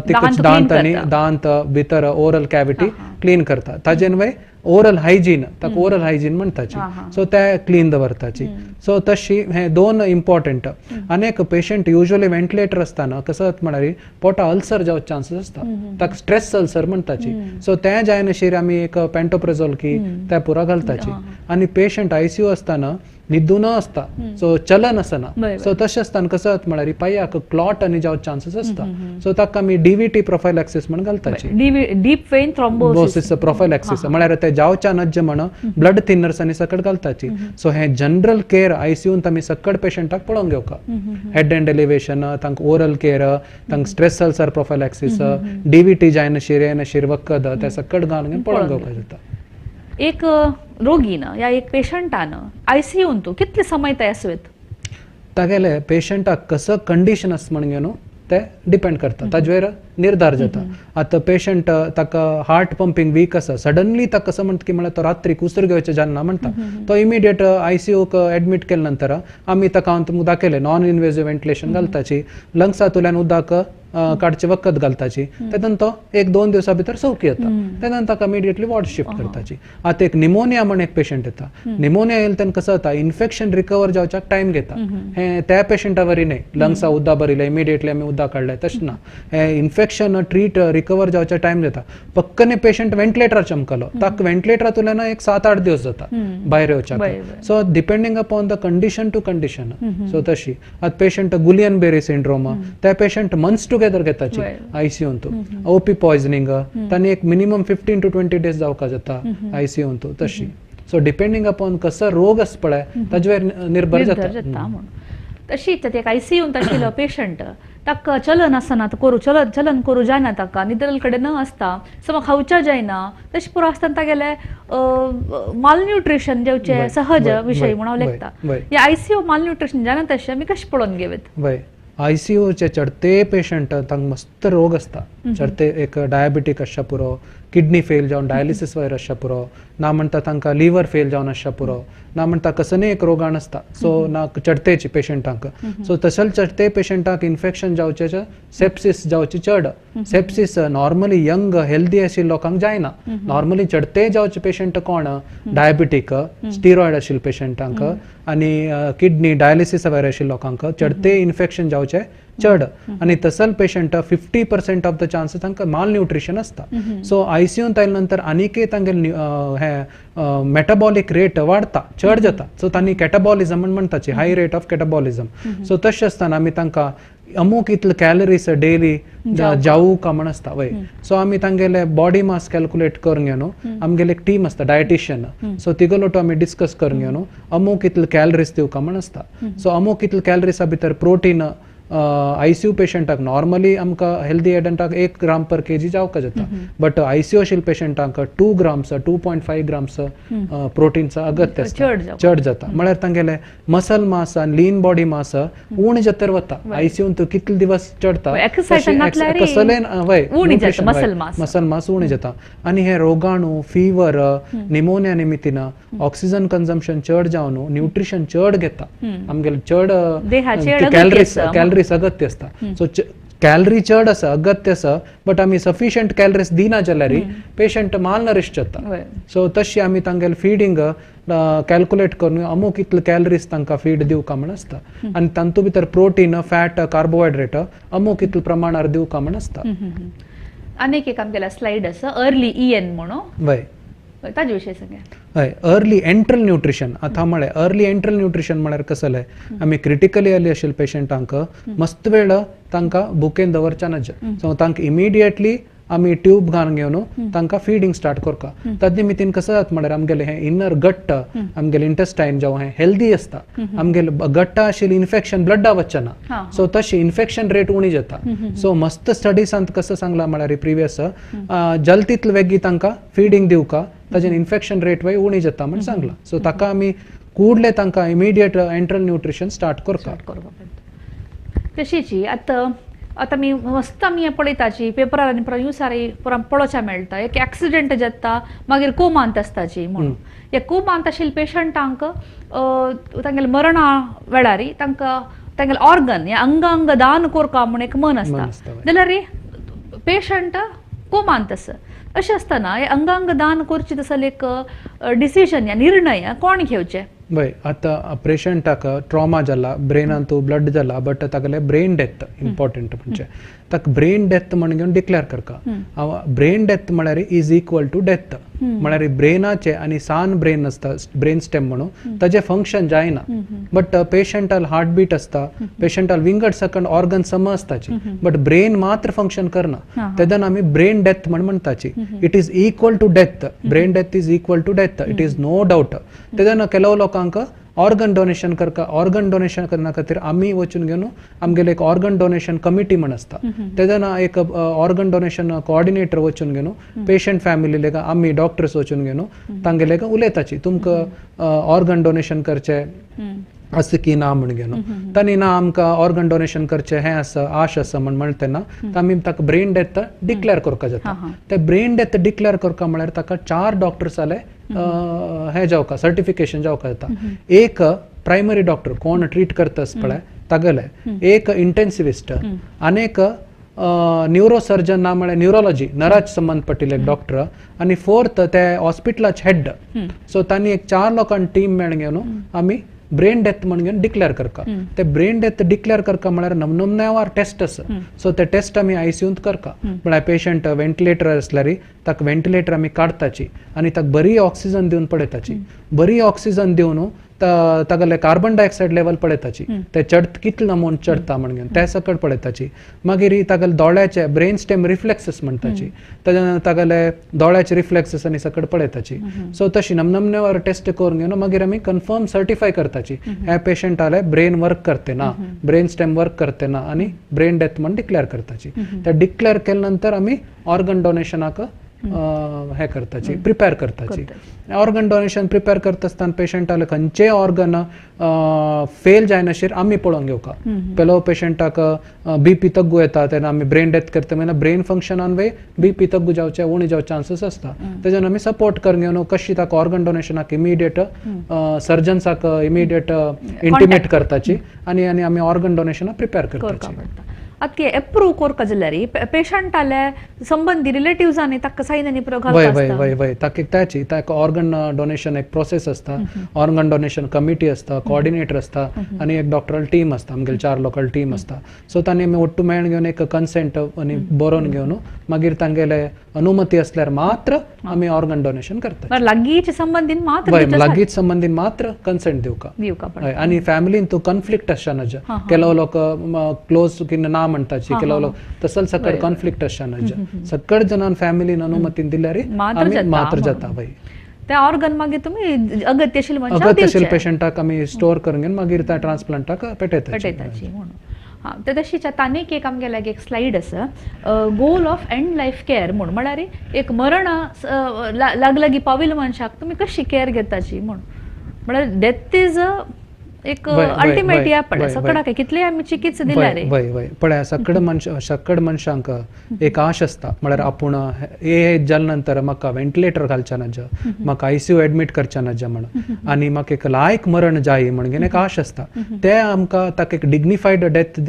तिका दांत आनी दांत भितर ओरल कॅविटी क्लीन करता ताजेन वय ओरल हायजीन ताका ओरल हायजीन म्हणटाची सो ते क्लीन दवरताची. सो तशी हे दोन इम्पॉर्टंट. आनी एक पेशंट युजली व्हेंटिलेटर आसतना कसो म्हळ्यार पोटा अल्सर जावचे चान्सीस आसता ताका स्ट्रेस अल्सर म्हणटाची सो ते जायनाशिर आमी एक पेंटोप्रेझोल की ते पुरा घालताची. आनी पेशंट आयसीयू आसतना न्हिदून आसता सो चलन आसना सो तशें आसतना कसो जाता म्हळ्यार पांयाक क्लॉट आनी जावचे चान्सीस आसता सो ताका आमी डीव्हीटी प्रोफायलॅक्सिस म्हण घालताची डीप वेन थ्रोम्बोसिस प्रोफायलॅक्सिस म्हळ्यार ते जावच्या नज्ज म्हण ब्लड थिनर्स आनी सकट घालताची. सो हे जनरल केअर आयसीयून आमी सकट पेशंटाक पळोवन घेवका हेड एंड एलिवेशन तांकां ओरल केअर तांकां स्ट्रेस अल्सर प्रोफायलॅक्सिस डीव्हीटी जायनाशिर येनाशिर वखद ते सकट घालून पळोवन घेवका जाता. एक रोगीन या एक पेशंटान आयसीयून तूं कितले समय ते आसुयेत? तागेले पेशंटाक कसो कंडिशन आसा म्हण न्हू ते डिपेंड करता ताजेर निर्धार जाता. आतां पेशंट ताका हार्ट पंपींग वीक आसा सडनली ताका कसो म्हणटा की म्हळ्यार तो रात्रीक उसरो घेवचें जालना म्हणटा तो इमिडिएट आयसीयूक एडमीट केले नंतर आमी ताका हांव तुमकां दाखयलें नॉन इनवेजीव व्हेंटिलेशन घालताची लंग्सांतल्यान उदक काडचे वखद घालताची तेन्ना तो एक दोन दिवसा भितर सौकी येता तेन्ना ताका इमिडिएटली वॉर्ड शिफ्ट करताची. आतां एक निमोनिया म्हण एक पेशंट येता निमोनिया येयले तेन्ना कसो जाता इन्फेक्शन रिकवर जावच्याक टायम घेता हें त्या पेशंटा वरी न्हय लंग्सा उदक भरिल्लें इमिडिएटली आमी उदक काडलें तशें ना हें इन्फेक्शन ट्रीट रिकवर जावच्या टायम जाता. पक्कने पेशंट व्हेंटिलेटरार चमकलो ताका व्हेंटिलेटरांतल्यान एक 7-8 दिवस जाता भायर येवच्याक. So depending upon the condition to condition so तशी आतां पेशंट गुलियन बेरी सिंड्रोम त्या पेशंट मंथ्स टुगेदर घेताची आयसीयून तूं ओपी पॉयझनिंग तांणी एक मिनिमम 15 to 20 days जावका जाता आयसीयून तूं तशी. सो डिपेंडींग अपॉन कसो रोग आसा पळय ताजेर निर्भर जाता. तशी एक आयसीयून आशिल्लो पेशंट ताका चलन आसना करूं चलन चलन करूं जायना ताका निद्रल कडेन न आसता सम खावच्या जायना तशें पुरो आसतना तागेलें मालन्युट्रिशन जेवचें सहज विशय म्हणून हांव लेखता हे आयसीयू मालन्युट्रिशन जायना तशें आमी कशें पळोवन घेवत? वय आयसीयूचे चडते पेशंट तांकां मस्त रोग आसता चडते एक डायबिटीक आसच्या पुरो किडनी फेल जावन डायलिसीस वयर आसच्या पुरो ना म्हणटा तांकां लिवर फेल जावन आसच्या पुरो ना म्हणटा कसलेय एक रोगान आसता सो ना चडतेची पेशंटांक सो तशें चडते पेशंटाक इन्फेक्शन जावचें सेप्सिस जावची चड सेप्सिस नॉर्मली यंग हेल्दी आशिल्ल्या लोकांक जायना नॉर्मली चडते जावचे पेशंट कोण डायबिटीक स्टिरॉयड आशिल्ल्या पेशंटांक आनी किडनी डायलिसीस वयर आशिल्ल्या लोकांक चडते इन्फेक्शन जावचें चड आनी तसल पेशंट 50% ऑफ the chances तांकां मालन्युट्रिशन आसता. सो आयसीयून आयले नंतर आनीकय तांगेले हे मेटाबॉलीक रेट वाडता चड जाता सो तांणी कॅटाबॉलिझम म्हण म्हणटाची हाय रेट ऑफ कॅटाबॉलिझम. सो तशें आसतना आमी तांकां अमूक इतले कॅलरीज डेली जावू का म्हण आसता वय सो आमी तांगेले बॉडी मास कॅल्कुलेट करून घेवन आमगेले एक टीम आसता डायटिशियन सो तिगोलोटो आमी डिस्कस करून घेवन अमूक इतले कॅलरीज दिवका म्हण आसता. सो अमूक इतले कॅलरीजा भितर प्रोटीन आयसीयू पेशंटाक नॉर्मली आमकां हेल्दी एडल्टाक 1 ग्राम पर केजी जावका जाता बट आयसीयू आशिल्ल्या पेशंटांक 2 ग्राम्स 2.5 ग्राम्स प्रोटीनचा अगत्य आसता चड जाता म्हळ्यार तांगेले मसल मास आनी लीन बॉडी मास उणें जातर वता आयसीयून तूं कितले दिवस चडता कसलें वय मसल मास उणें जाता. आनी हे रोगाणू फिवर निमोनिया निमित्तीन ऑक्सिजन कन्जम्पशन चड जावन न्यूट्रिशन चड घेता आमगेले चड कॅलरीज अगत्य आसता. सो कॅलरी चड आसा, अगत्य आसा, बट आमी सफिशियंट कॅलरीज दिना जाल्यार पेशंट मालनरिश जाता. सो तशी आमी तांगेले फिडींग कॅल्कुलेट करून अमूक इतले कॅलरीज तांकां फीड दिवका म्हण आसता आनी तातूंत भितर प्रोटीन, फॅट, कार्बोहायड्रेट अमूक इतले प्रमाणार दिवका म्हण आसता. आनीक एक आमगेला स्लायड आसा अर्ली EN म्हणून, हय ताजे विशय सांगा. हय, अर्ली एंट्रल न्यूट्रिशन. आतां म्हळें अर्ली एंट्रल न्यूट्रिशन म्हळ्यार कसलें, आमी क्रिटिकली अर्ली आशिल्ले पेशंटांक मस्त वेळ तांकां भुकेन दवरच्या नज. सो तांकां इमिडिएटली आमी ट्यूब घालून घेवन तांकां फिडिंग स्टार्ट करता. ताजे निमितीन कसं जाता म्हळ्यार आमगेलें हें इनर गट्ट, आमगेलें इंटेस्टायन जेव हें हेल्दी आसता. आमगेलें गट्टा आशिल्लें इन्फेक्शन ब्लडा वचना, सो तशी इन्फेक्शन रेट उणी जाता. सो मस्त स्टडीजांत कसं सांगलां म्हळ्यार प्रिवियस जल्तीतले वेगळी तांकां फिडिंग दिवका, ताजेन इन्फेक्शन रेट वय उणी जाता म्हण सांगलां. सो ताका आमी कुडले तांकां इमिडिएट एंट्रल न्यूट्रिशन स्टार्ट करता. तशीच आतां आतां आमी मस्त आमी पळयताची पेपरार आनी न्यूसार पळोवच्या मेळटा, एक एक्सिडंट जाता मागीर कोमांत आसताची म्हणून. ह्या कोमांत आशिल्ल्या पेशंटांक तांगेले मरणा वेळार तांकां तांगेले ऑर्गन या अंगांग दान करपा म्हूण एक मन आसता, जाल्यार पेशंट कोमांत आसा. अशें आसतना हे अंगांग दान करचें तसले एक डिसिजन या निर्णय कोण घेवचे? वय, आतां पेशंटाक ट्रॉमा जाला, ब्रेनांतू ब्लड जाला, बट तागेले ब्रेन डेथ इम्पॉर्टंट म्हणजे ताका ब्रेन डेथ म्हण घेवन डिक्लेअर करता. ब्रेन डेथ म्हळ्यार is equal to death, म्हळ्यार ब्रेनाचे आनी सान ब्रेन आसता, ब्रेन स्टेम म्हणून ताजें फंक्शन जायना, बट पेशंटाल हार्टबीट आसता, पेशंटाल विंगड सकंड ऑर्गन सम आसताची, बट ब्रेन मात्र फंक्शन करना, तेन्ना आमी ब्रेन डेथ म्हण म्हणटाची. It is equal to death, brain death is equal to death, it is no doubt. तेन्ना ಕೆಲವು लोकांक ऑर्गन डोनेशन करका, ऑर्गन डोनेशन करना खातीर आमी वचून घेवन आमगेले एक ऑर्गन डोनेशन कमिटी म्हण आसता, तेन्ना एक ऑर्गन डोनेशन कोऑर्डिनेटर वचून घेवन पेशंट फॅमिली लेगा आमी डॉक्टर्स वचून घेवन तांगेले उलयताची, तुमकां ऑर्गन डोनेशन करचें आसा की ना म्हण घेवन. तांणी ना आमकां ऑर्गन डोनेशन करचें हें आसा, आश आसा म्हण म्हणलें तेन्ना आमी ताका ब्रेन डेथ डिक्लेअर करपाक जाता. ते ब्रेन डेथ डिक्लेअर करपा म्हळ्यार ताका 4 डॉक्टर्स आले हें जावका, सर्टिफिकेशन जावका जाता. एक प्रायमरी डॉक्टर कोण ट्रीट करता पळय तागेले, एक इंटेन्सिविस्ट, आनी एक न्यूरोसर्जन ना म्हळ्यार न्यूरोलॉजी नराज संबंद पटिल्ले एक डॉक्टर, आनी फोर्थ ते हॉस्पिटलाचे हेड. सो तांणी एक 4 लोकांक टीम मेळून घेवन आमी ब्रेन डेथ म्हण घेवन डिक्लेअर करता. ते ब्रेन डेथ डिक्लेअर करता म्हळ्यार नमनमनेवार टेस्ट आसा. सो ते टेस्ट आमी आयसीयूंत करता. म्हळ्यार पेशंट व्हेंटिलेटर आसल्यार ताका व्हेंटिलेटर आमी काडटाची आनी ताका बरी ऑक्सिजन दिवन पळयताची, बरी ऑक्सिजन दिवन तागेले कार्बन डायऑक्सायड लेवल पळयताची, ते चड कितले अमाउंट चडटा म्हण घेवन ते सकट पळयताची. मागीर तागेले दोळ्याचे ब्रेन स्टेम रिफ्लेक्सेस म्हणटाची, ताज्या तागेले दोळ्याचे रिफ्लेक्सेस आनी सकट पळयताची. सो तशी नमनमनेवर टेस्ट करून घेवन मागीर आमी कन्फर्म सर्टिफाय करताची ह्या पेशंटाले ब्रेन वर्क करते ना, ब्रेन स्टेम वर्क करते ना, आनी ब्रेन डेथ म्हण डिक्लेअर करताची. ते डिक्लेअर केले नंतर आमी ऑर्गन डोनेशनाक हे करताची, प्रिपेर करताची. ऑर्गन डोनेशन प्रिपेर करता आसतना पेशंटाले खंयचेय ऑर्गन फेल जायनाशिर आमी पळोवन घेवका. पेलो पेशंटाक बीपी तग्गू येता तेन्ना आमी ब्रेन डेथ करता, मागीर ब्रेन फंक्शनान वे बीपी तग्गू जावचे उणी जावचे चान्सीस आसता. तेज्यान आमी सपोर्ट करून घेवन कशी ताका ऑर्गन डोनेशनाक इमिडिएट सर्जन्साक इमिडिएट इंटिमेट करताची आनी आनी आमी ऑर्गन डोनेशनाक प्रिपेर करताची. आतां एप्रूव करपा जाल्यार पेशंटाले संबंदी रिलेटिव्सांनी ताका सायन आनी वय वय वय वय ताका त्याची ताका ऑर्गन डोनेशन एक प्रोसेस आसता, ऑर्गन डोनेशन कमिटी आसता, कोऑर्डिनेटर आसता आनी एक डॉक्टरल टीम आसता, आमगेले 4 लोकल टीम आसता. सो तांणी आमी ಒಟ್ಟು मेळून घेवन एक कन्सेंट आनी बरोवन घेवन मागीर तांगेले अनुमती असल्यार मात्र आमी ऑर्गन डोनेशन करता. लागींच संबंदीन मात्र, लागींच संबंदीन मात्र कन्सेंट दिवका. आनी फॅमिलीन तूं कॉन्फ्लिक्ट आसच्या नज, ಕೆಲವು लोक क्लोज किन ना म्हणटाची, ಕೆಲವು लोक तसल सकड कॉन्फ्लिक्ट आसच्या नज, सकड जणां फॅमिलीन अनुमती दिल्यार मात्र जाता. वय ते ऑर्गन मागीर तुमी अगत्यशील अगत्यशील पेशंटाक आमी स्टोर करून घेवन मागीर त्या ट्रान्सप्लांटाक पेटयताची म्हणून. हां, तर तशीच आतां आनीक एक आमगेले एक स्लायड आसा, goal of end life care म्हूण, म्हळ्यार एक मरण लागलागी पाविल्ल्या मनशाक तुमी कशी केअर घेताची म्हूण, म्हळ्यार डेथ is एक अल्टिमेट या पळय सगळ्याक कितले आमी चिकित्सा दिल्या रे. वय वय पळय सकड मनशांक एक आश आसता म्हळ्यार आपूण हे जाले नंतर म्हाका व्हेंटिलेटर घालच्या नाजा, म्हाका आयसीयू एडमीट करच्या नाजा म्हण, आनी म्हाका एक लायक मरण जाय म्हणून एक आश आसता. ते आमकां ताका एक डिग्निफायड डेथ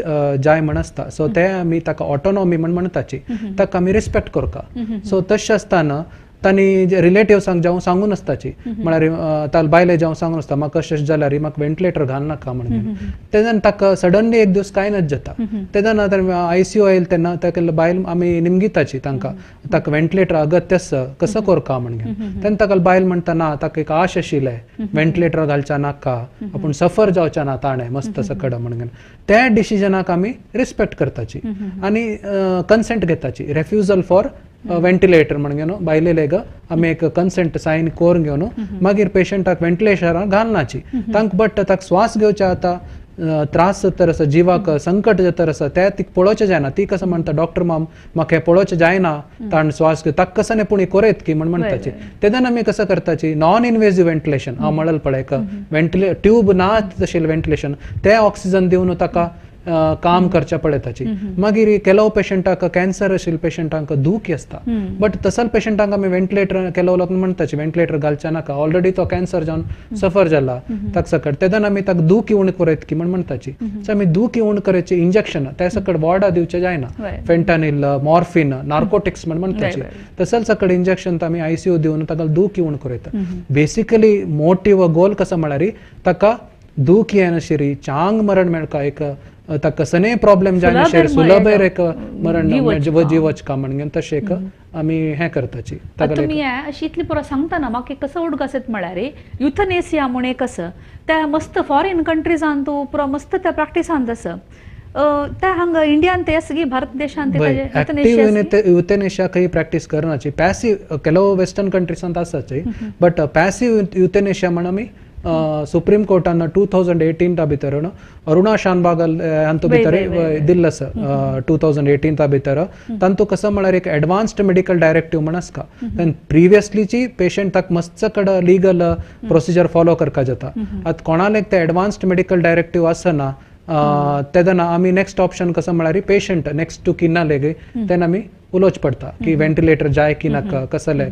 जाय म्हण आसता. सो ते आमी ताका ऑटोनॉमी म्हण म्हणटाची, ताका आमी रिस्पेक्ट करता. सो तशें आसतना तांणी रिलेटिव्सांक जावं सांगून आसताची म्हळ्यार ताल बायले जावं सांगून आसता म्हाका अशें जाल्यार म्हाका व्हेंटिलेटर घालनाका म्हणून. तेन्ना ताका सडनली एक दीस कांय नच जाता. तेन्ना आयसीयू आयल तेन्ना ताका बायल आमी निमगिताची तांकां ताका व्हेंटिलेटर अगत्य आसा कसो करका म्हणून. तेन्ना ताका बायल म्हणटा ना ताका एक आश आशिल्लें व्हेंटिलेटर घालच्या नाका, आपूण सफर जावच्या ना ताणें मस्त सकड म्हणून. त्या डिसिजनाक आमी रिस्पेक्ट करताची आनी कन्सेंट घेताची. रेफ्युजल फॉर व्हेंटिलेटर म्हणून घेवन बायलेले आमी एक कन्सेंट सायन करून घेवन मागीर पेशंटाक व्हेंटिलेटराक घालनाची तांकां. बट ताका श्वास घेवचे आतां त्रास जातर आसा, जिवाक संकट जातर आसा, ते तिका पळोवचें जायना. ती कसं म्हणटा डॉक्टर माम म्हाका हें पळोवचें जायना, ताण श्वास घेव ताका कसं न्ही पूण कोरेत की म्हण म्हणटाची. तेन्ना आमी कसं करताची नॉन इनवेजीव व्हेंटिलेशन हांव म्हणल पळय एक ट्यूब ना तशें व्हेंटिलेशन ते ऑक्सिजन दिवन ताका काम करचें पळयताची. मागीर केलो पेशंटाक कॅन्सर आशिल्ल्या पेशंटांक दूख आसता, बट तसल पेशंटांक आमी व्हेंटिलेटर केलो लोक म्हणटाची व्हेंटिलेटर घालच्या नाका, ऑलरेडी तो कॅन्सर जावन सफर जाला ताका सकट. तेन्ना आमी ताका दूख उण करयत की म्हण म्हणटाची. सो आमी दूख उण करायची इंजेक्शन त्या सकट वॉर्डा दिवचें जायना, फेंटानिल मॉर्फिन नार्कोटिक्स म्हण म्हणटाची. तसल सकट इंजेक्शन आमी आयसीयू दिवन ताका दूख उण करयता. बेसिकली मोटिव गोल कसो म्हळ्यार ताका दूख येनाशिरी चांग मरण मेळका, एक ताका सने प्रॉब्लेम जायना, सुलभ एक मरण जीवचका म्हणून तशें एक आमी हें करताची. तुमी अशी इतली पुरो सांगता ना म्हाका कसो उडगास येता म्हळ्यार युथनेसिया म्हूण एक आसा त्या मस्त फॉरेन कंट्रीजान तूं पुरो मस्त त्या प्रॅक्टिसान आसा त्या हांगा इंडियान ते आसा की भारत देशान युथेनेशिया खंय प्रॅक्टीस करनाची. पॅसिव ಕೆಲವು वेस्टर्न कंट्रीजांत आसाची, बट पॅसिव युथेनेशिया म्हण आमी सुप्रीम कोर्टान 2018 भितर अरुणा शानबाग हांतू भितर दिल्लो आसा 2018 भितर. तांतू कसं म्हळ्यार एक एडवान्स्ड मेडिकल डायरेक्टिव्ह म्हण आसता. प्रिवियसलीची पेशंट ताका मस्त कडेन लिगल प्रोसिजर फॉलो करपा जाता. आतां कोणाक ते एडवान्स्ड मेडिकल डायरेक्टिव्ह आसना तेन्ना आमी नेक्स्ट ऑप्शन कसं म्हळ्यार पेशंट नेक्स्ट टू किन्ना लेगी तेन्ना आमी उलोवचें पडटा की व्हेंटिलेटर जाय की नाका कसले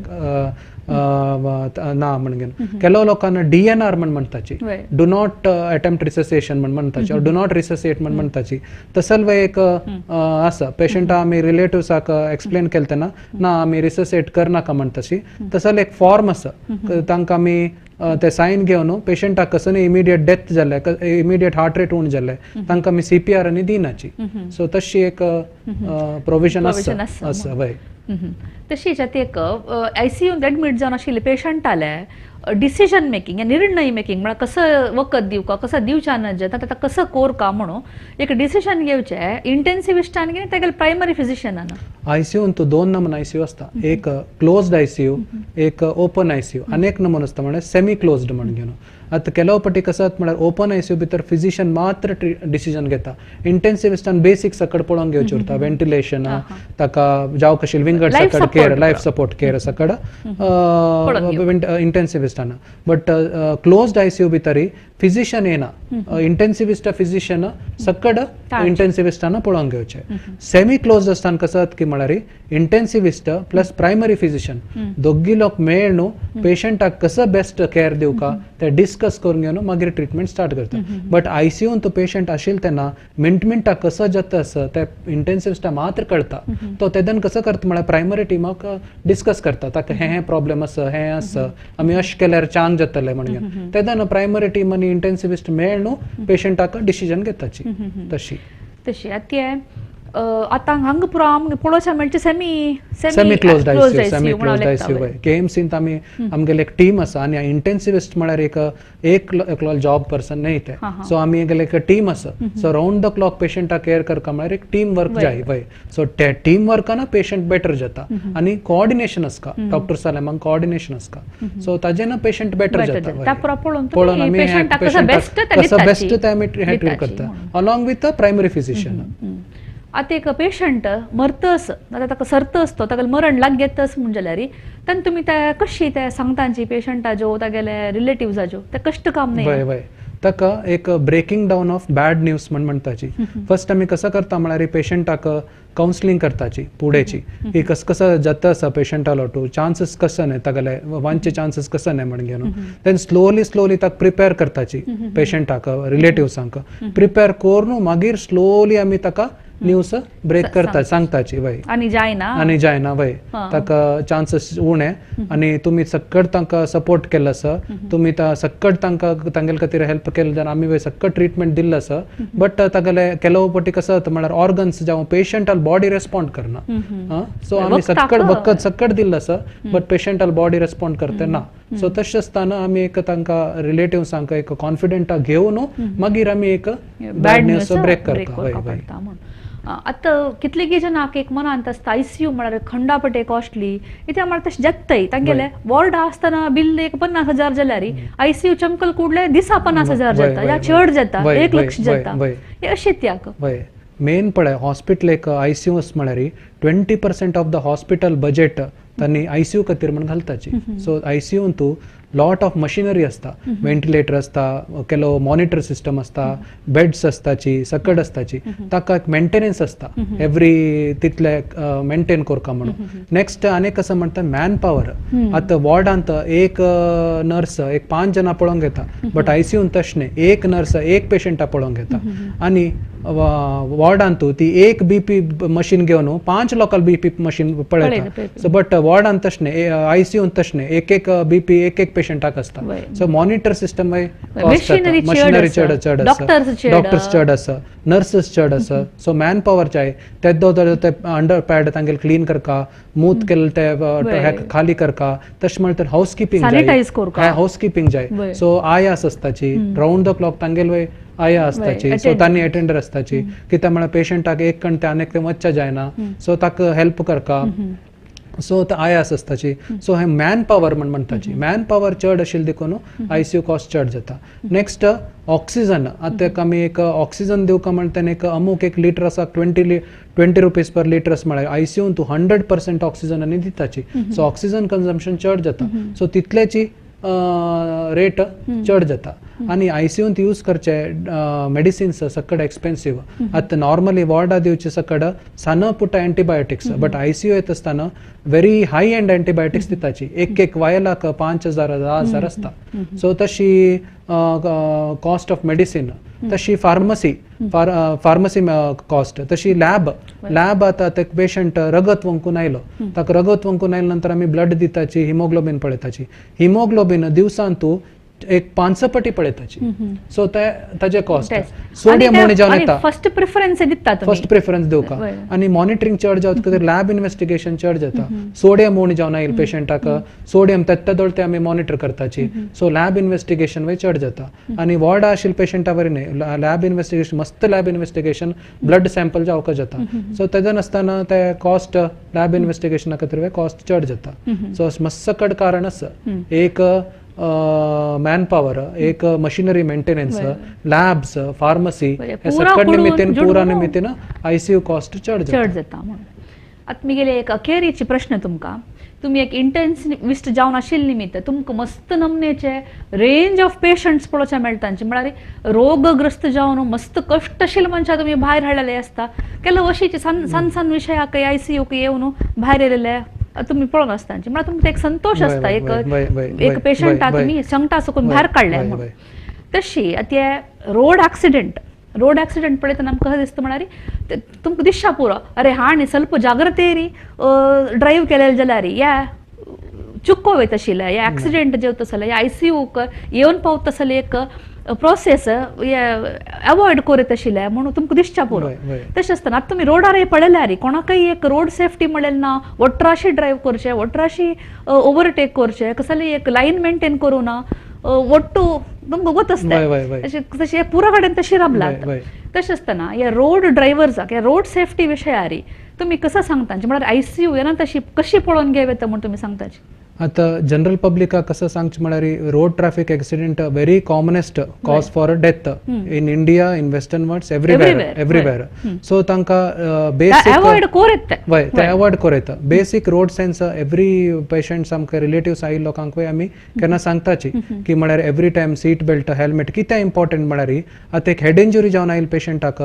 ना म्हणून. ಕೆಲವು लोकांना DNR म्हण म्हणटाची, do not attempt रिससिएशन म्हण म्हणटाची, do not रिससिएट म्हण म्हणटाची. तसल एक आसा पेशंटा आमी रिलेटिव्साक एक्सप्लेन केलें तेन्ना ना आमी रिससिएट करनाका म्हणटाची. तसल एक फॉर्म आसा तांकां आमी ते सायन घेवन पेशंटाक कसं इमिडिएट डेथ जालें, इमिडिएट हार्ट रेट उण जालें तांकां आमी CPR आनी दिनाची. सो तशी एक प्रोविजन आसा आसा वय. तशीच आतां एक आयसीयून एडमीट जावन आशिल्ले पेशंटाले डिसिजन मेकिंग या निर्णय मेकिंग म्हळ्यार कसं वखद दिवका कसं दिवच्या ना ताका कसं कोरका म्हणून एक डिसिजन घेवचें इंटेन्सिविस्टान की तागेले प्रायमरी फिजिशियनान. आयसीयून तो दोन नमुना आयसीयू आसता, एक क्लोज्ड आयसीयू एक ओपन आयसीयू आनी एक नमुना आसता म्हळ्यार सेमी क्लोज्ड म्हण घेवन. आतां ಕೆಲವು पटी कसं म्हळ्यार ओपन आयसीयू भितर फिजिशियन मात्र डिसिजन घेता, इंटेन्सिविस्टान बेसीक सकड पळोवन घेवचें उरता, व्हेंटिलेशन ताका जावं कशी विंगड सकड केअर लायफ सपोर्ट केअर सकड इंटेन्सिविस्टान. बट क्लोज्ड आयसीयू भितर फिजिशियन येना, इंटेन्सिविस्ट फिजिशियन सकड इंटेन्सिविस्टान पळोवन घेवचें. सेमी क्लोज्ड आसतना कसं की म्हळ्यार इंटेन्सिविस्ट प्लस प्रायमरी फिजिशियन दोगी लोक मेळ्ळू पेशंटाक कसं बेस्ट केअर दिवका ते डिस्कस करून घेवन मागीर ट्रिटमेंट स्टार्ट करता. बट आयसीयून तो पेशंट आशिल्लो तेन्ना मिनट मिनटाक कसो जाता आसा ते इंटेन्सिविस्टा मात्र कळटा. तो तेदन कसो करता म्हळ्यार प्रायमरी टिमाक डिस्कस करता ताका हें हें प्रॉब्लेम आसा हें आसा आमी अशें केल्यार चांग जातलें म्हणून. तेदन प्रायमरी टीम आनी इंटेन्सिविस्ट मेळ्ळू पेशंटाक डिसिजन घेताची. तशी तशी आतां आतां हांगा पुरो आमकां पळोवच्या मेळचे semi semi closed ICU, semi closed ICU वय केएमसींत आमी आमगेले एक टीम आसा आनी इंटेन्सिविस्ट म्हळ्यार एक एकलो जॉब पर्सन न्ही ते, सो आमी गेले एक टीम आसा. सो रावंड the clock पेशंटाक केअर करता म्हळ्यार एक टीम वर्क जाय वय. सो ते टीम वर्कान पेशंट बेटर जाता आनी कोऑर्डिनेशन आसता, डॉक्टर सालेमांक कोऑर्डिनेशन आसता. सो ताजे ना पेशंट बेटर जाता. पळोवन आमी कसो बेस्ट ते आमी हें ट्रीट करता along with a primary physician. आतां एक पेशंट मरतस नाजाल्यार ताका सरतस तो ताका मरण लागेतस म्हूण जाल्यार तेन्ना तुमी ते कशी ते सांगतांची पेशंटाच्यो तागेले रिलेटिव्साच्यो ते कश्ट काम न्ही. वय वय ताका एक breaking down of bad news म्हण म्हणटाची. फर्स्ट आमी कसं करता म्हळ्यार पेशंटाक कावन्सिलींग करताची पुढेची की कस कसं जाता आसा पेशंटालो टू चान्सीस कसं न्हय तागेले वांचे चान्सीस कसं न्हय म्हण घेवन then slowly slowly ताका प्रिपेर करताची पेशंटाक रिलेटिव्सांक प्रिपेर करून मागीर स्लोली आमी ताका न्यूज ब्रेक करता सांगताची वय आनी जायना आनी जायना वय ताका चान्सीस उणे आनी तुमी सक्कड तांकां सपोर्ट केल्लो आसा, तुमी सक्कड तांकां तांगेले खातीर हेल्प केल्ले जाल्यार आमी वय सक्कड ट्रिटमेंट दिल्लो आसा. बट तागेले केलो पटी कसो जाता म्हळ्यार ऑर्गन्स जावं पेशंटाल बॉडी रेस्पॉन्ड करना. सो आमी सक्कड वखद सक्कड दिल्लो आसा बट पेशंटाल बॉडी रेस्पॉन्ड करता ना. सो तशें आसतना आमी एक तांकां रिलेटिव्सांक एक कॉन्फिडंटा घेवन मागीर आमी एक बॅड न्यूज ब्रेक करता. वय वय आतां कितले जनाक एक मनांत आसता आयसीयू म्हळ्यार खंडापटे कॉस्टली इत्या म्हळ्यार तशें जाताय तांगेले वॉर्ड आसतना बिल एक 50,000 जाल्यार आयसीयू चमकल कुडले दिसा 50,000 जाता या चड जाता 1 लक्ष जाता हे अशें त्याक. वय मेन पळय हॉस्पिटल एक आयसीयू म्हळ्यार 20% ऑफ the hospital budget तांणी आयसीयू खातीर म्हण घालताची. सो आयसीयून तूं लॉट ऑफ मशिनरी आसता, वेंटिलेटर आसता, केलो मॉनिटर सिस्टम आसता, बेड्स आसताची, सकड आसताची, ताका एक मेंटेनन्स आसता एवरी तितले मेंटेन करका म्हणून. नेक्स्ट आनी कसं म्हणटा मॅन पावर. आतां वॉर्डांत एक नर्स एक 5 जाणां पळोवंक येता बट आयसीयून तशें न्हय, एक नर्स एक पेशंटा पळोवंक येता आनी वॉर्डांत ती एक बीपी मशीन घेवन 5 लोकल बीपी मशीन पळयता. सो बट वॉर्डांत तशें न्हय, आयसीयून तशें न्हय, एक एक बीपी एक एक पेशंटाक आसता. सो मॉनिटर सिस्टम मशिनरी चड चड आसा, डॉक्टर्स चड आसा, नर्सेस चड आसा. सो मॅन पावर जाय तेदो ते अंडर पॅड तांगेले क्लीन करका, मूत केल्ले ते खाली करका, तशें म्हणल्यार हावस किपिंग जाय, हावस किपिंग जाय. सो आयास आसताची रावंड the clock तांगेले आया आसताची. सो तांणी अटेंडर आसताची कित्याक म्हळ्यार पेशंटाक एक कण ते आनी वच्चा जायना सो ताका हेल्प करका. सो ते आयास आसताची. सो हे मॅन पावर म्हण म्हणटाची, मॅन पावर चड आशिल्ली देखून आयसीयू कॉस्ट चड जाता. Next oxygen. आतां आमी एक ऑक्सिजन दिवका म्हणटा तेन्ना एक अमूक एक लिटर आसा 20 रुपीज पर लिटर अशें म्हळ्यार आयसीयून तूं 100% ऑक्सिजन आनी दिताची. सो ऑक्सिजन कन्जम्पशन चड जाता सो तितल्याची रेट चड जाता. आनी आयसीयूंत यूज करचे मेडिसिन्स सकड एक्सपेन्सीव. आतां नॉर्मली वॉर्डा दिवचे सकड सान पुट्टा एंटीबायोटिक्स बट आयसीयू येता आसतना व्हेरी हाय एंड एंटीबायोटिक्स दिताची, एक एक वायलाक 5,000 10,000 आसता. सो तशी कॉस्ट ऑफ मेडिसिन, तशी फार्मसी फार्मसी कॉस्ट, तशी लॅब. लॅब आतां ते पेशंट रगत वंकून आयलो ताका रगत वंकून आयले नंतर आमी ब्लड दिताची, हिमोग्लोबीन पळयताची. हिमोग्लोबीन दिवसान तूं एक 5 पटी पळयताची. सो ते ताजे कॉस्ट सोडियम उणें जावन येता, फर्स्ट प्रिफरन्स दिता, फर्स्ट प्रिफरन्स दिवका. आनी मॉनिटरींग चड जावत खातीर लॅब इन्वेस्टिगेशन चड जाता. सोडियम उणें जावन आयल पेशंटाक सोडियम तेत्ते ते आमी मॉनिटर करताची. सो लॅब इन्वेस्टिगेशन वय चड जाता. आनी वॉर्डा आशिल्ल्या पेशंटा वरी न्हय, लॅब इन्वेस्टिगेशन मस्त लॅब इन्वेस्टिगेशन ब्लड सॅम्पल जावका जाता. सो तेजे नासतना ते कॉस्ट लॅब इन्वेस्टिगेशना खातीर कॉस्ट चड जाता. सो मस्त कड कारण आसा, एक मॅन पावर, एक मशिनरी मेंटेनन्स, लॅब्स, फार्मसी, हे सकड निमित्तेन पुरा निमित्तेन आयसीयू कॉस्ट चड जाता. आतां मिगेले एक अखेरीची प्रश्न तुमकां, तुमी एक इंटेन्सिविस्ट जावन आशिल्ले निमित्त तुमकां मस्त नमनेचे रेंज ऑफ पेशंट्स पळोवचे मेळटा, म्हळ्यार रोगग्रस्त जावन मस्त कश्ट आशिल्ले मनशां तुमी भायर हाडलेले आसता. केन्ना अशीच सान सान सान विशयाक आयसीयूक येवन भायर येयलेले तुमी पळोवन आसता, म्हळ्यार तुमकां एक संतोश आसता, एक एक पेशंटा तुमी संकटा सकून भायर काडले म्हणून. तशी आतां रोड एक्सिडेंट, रोड एक्सिडेंट पळयतना आमकां कशें दिसता म्हळ्यार तुमकां दिसता पुरो अरे हाणी ಸ್ವಲ್ಪ ಜಾಗ್ರತೆರಿ ड्रायव्ह केलेले जाल्यार या चुको वयता आशिल्लें, या एक्सिडेंट जेवता आसलें, या आयसीयूक येवन पावता आसलें एक प्रोसेस अवॉयड करीत आशिल्लें म्हणून तुमकां दिसता पुरो. तशें आसतना आतां तुमी रोडार पळयल्यार कोणाकय एक रोड सेफ्टी म्हणलें ना, वट्राशी ड्रायव्ह करचें, वट्राशी ओवरटेक करचें, कसली एक लायन मेंटेन करूं ना, ಒಟ್ಟು तुमकां गोत आसता तशें पुरा कडेन तशें राबलां. तशें आसतना ह्या रोड ड्रायव्हर्साक ह्या रोड सेफ्टी विशयारी तुमी कसो सांगता, म्हळ्यार आयसीयू येना तशी कशी पळोवन घेवं येता म्हूण तुमी सांगताची? आतां जनरल पब्लिकाक कसं सांगचें म्हळ्यार road traffic accident very commonest cause for a death in India, in western world, everywhere, everywhere. So तांकां बेसिक अवॉयड कोर येता. वय, ते अवॉयड कोर येता. Basic road sense every patients, आमकां रिलेटिव्स आयिल्ले लोकांकूय आमी केन्ना सांगताची की म्हळ्यार every time seat belt, helmet कितें इम्पॉर्टंट म्हळ्यार आतां एक हेड इंजुरी जावन आयिल्ले पेशंटाक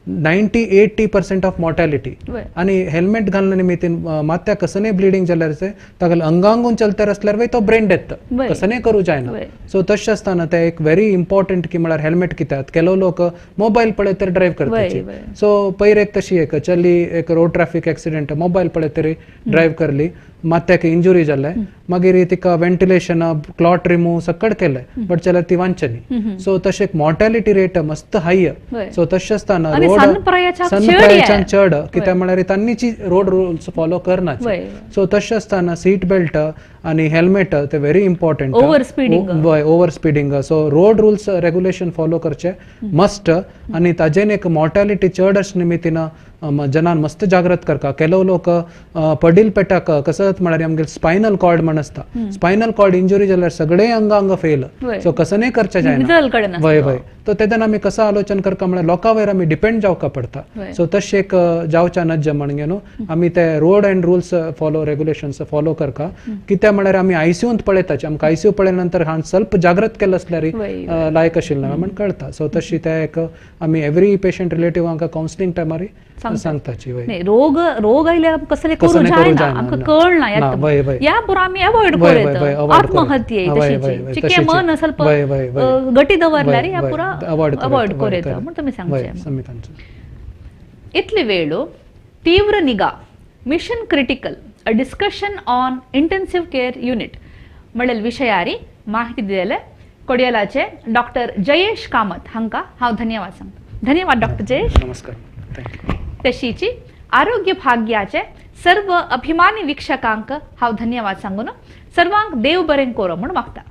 90-80% ऑफ मॉर्टॅलिटी. आनी हेल्मेट घालना निमित्तीन माथ्याक कसनेय ब्लिडींग जाल्यार ताका अंगांगून चलता आसल्यार वय तो ब्रेन डेथ कसनेय करूं जायना. सो तशें आसतना ते एक व्हेरी इम्पॉर्टंट की म्हळ्यार हेल्मेट कित्याक ಕೆಲವು लोक मोबायल पळयत तर ड्रायव्ह करताची. सो पयर एक तशी एक चली एक रोड ट्रॅफिक एक्सिडेंट मोबायल पळयत तरी ड्रायव्ह करली, माथ्याक इंजुरी जालें, मागीर तिका व्हेंटिलेशन, क्लॉट रिमूव सकट केलें, बट जाल्यार ती वांचनी. सो तशें मॉर्टॅलिटी रेट मस्त हाय. सो तशें आसतना रोड सन्न प्रायाच्यान चड कित्याक म्हळ्यार तांणीची रोड रुल्स फॉलो करनाची. सो तशें आसतना सीट बेल्ट आनी हेल्मेट ते व्हेरी इम्पॉर्टंट. ओवर स्पिडींग, वय, over speeding. So road rules regulation follow करचे मस्ट. आनी ताजेन एक मॉर्टॅलिटी चड अशें निमित्तीन जनान मस्त जागृत करका. ಕೆಲವು लोक पडील पेटाक कसं म्हळ्यार आमगेले स्पायनल कॉर्ड म्हण आसता, स्पायनल कॉर्ड इंजुरी जाल्यार सगळे अंग अंग फेल. सो कसं करचें जायना. वय वय, तो तेन्ना आमी कसं आलोचन करका म्हळ्यार लोकां वयर आमी डिपेंड जावका पडटा. सो तशें एक जावच्या नज्ज म्हणगे न्हू आमी ते road and rules follow regulations follow करका. कित्याक म्हळ्यार आमी आयसीयूंत पळयताचे, आमकां आयसीयू पळयल्या नंतर हांव स्वल्प जागृत केलें आसल्यार लायक आशिल्लें म्हण कळटा. सो तशी ते एक आमी एवरी पेशंट रिलेटिव्हांक कावन्सिलींग टायमार सांगताची. रोग रोग आयल्यार कसले करूं जायना, आमकां कळना, ह्या पुरो आमी अवॉयड करूं. आत्महत्ये तशीची चिके मन ಸ್ವಲ್ಪ गटी दवरल्यार ह्या पुरो अवॉयड करूं येता म्हूण तुमी सांगचें. इतले वेळ तीव्र निगा mission critical a discussion on intensive care unit म्हणलेल विशयारी माहिती दिलेले कोडियालाचे डॉक्टर जयेश कामत हांकां हांव धन्यवाद सांगता. धन्यवाद डॉक्टर जयेश. नमस्कार. Thank you. तशीची आरोग्य भाग्याचे सर्व अभिमानी वीक्षकांक हांव धन्यवाद सांगून सर्वांक देव बरें करो म्हूण मागता.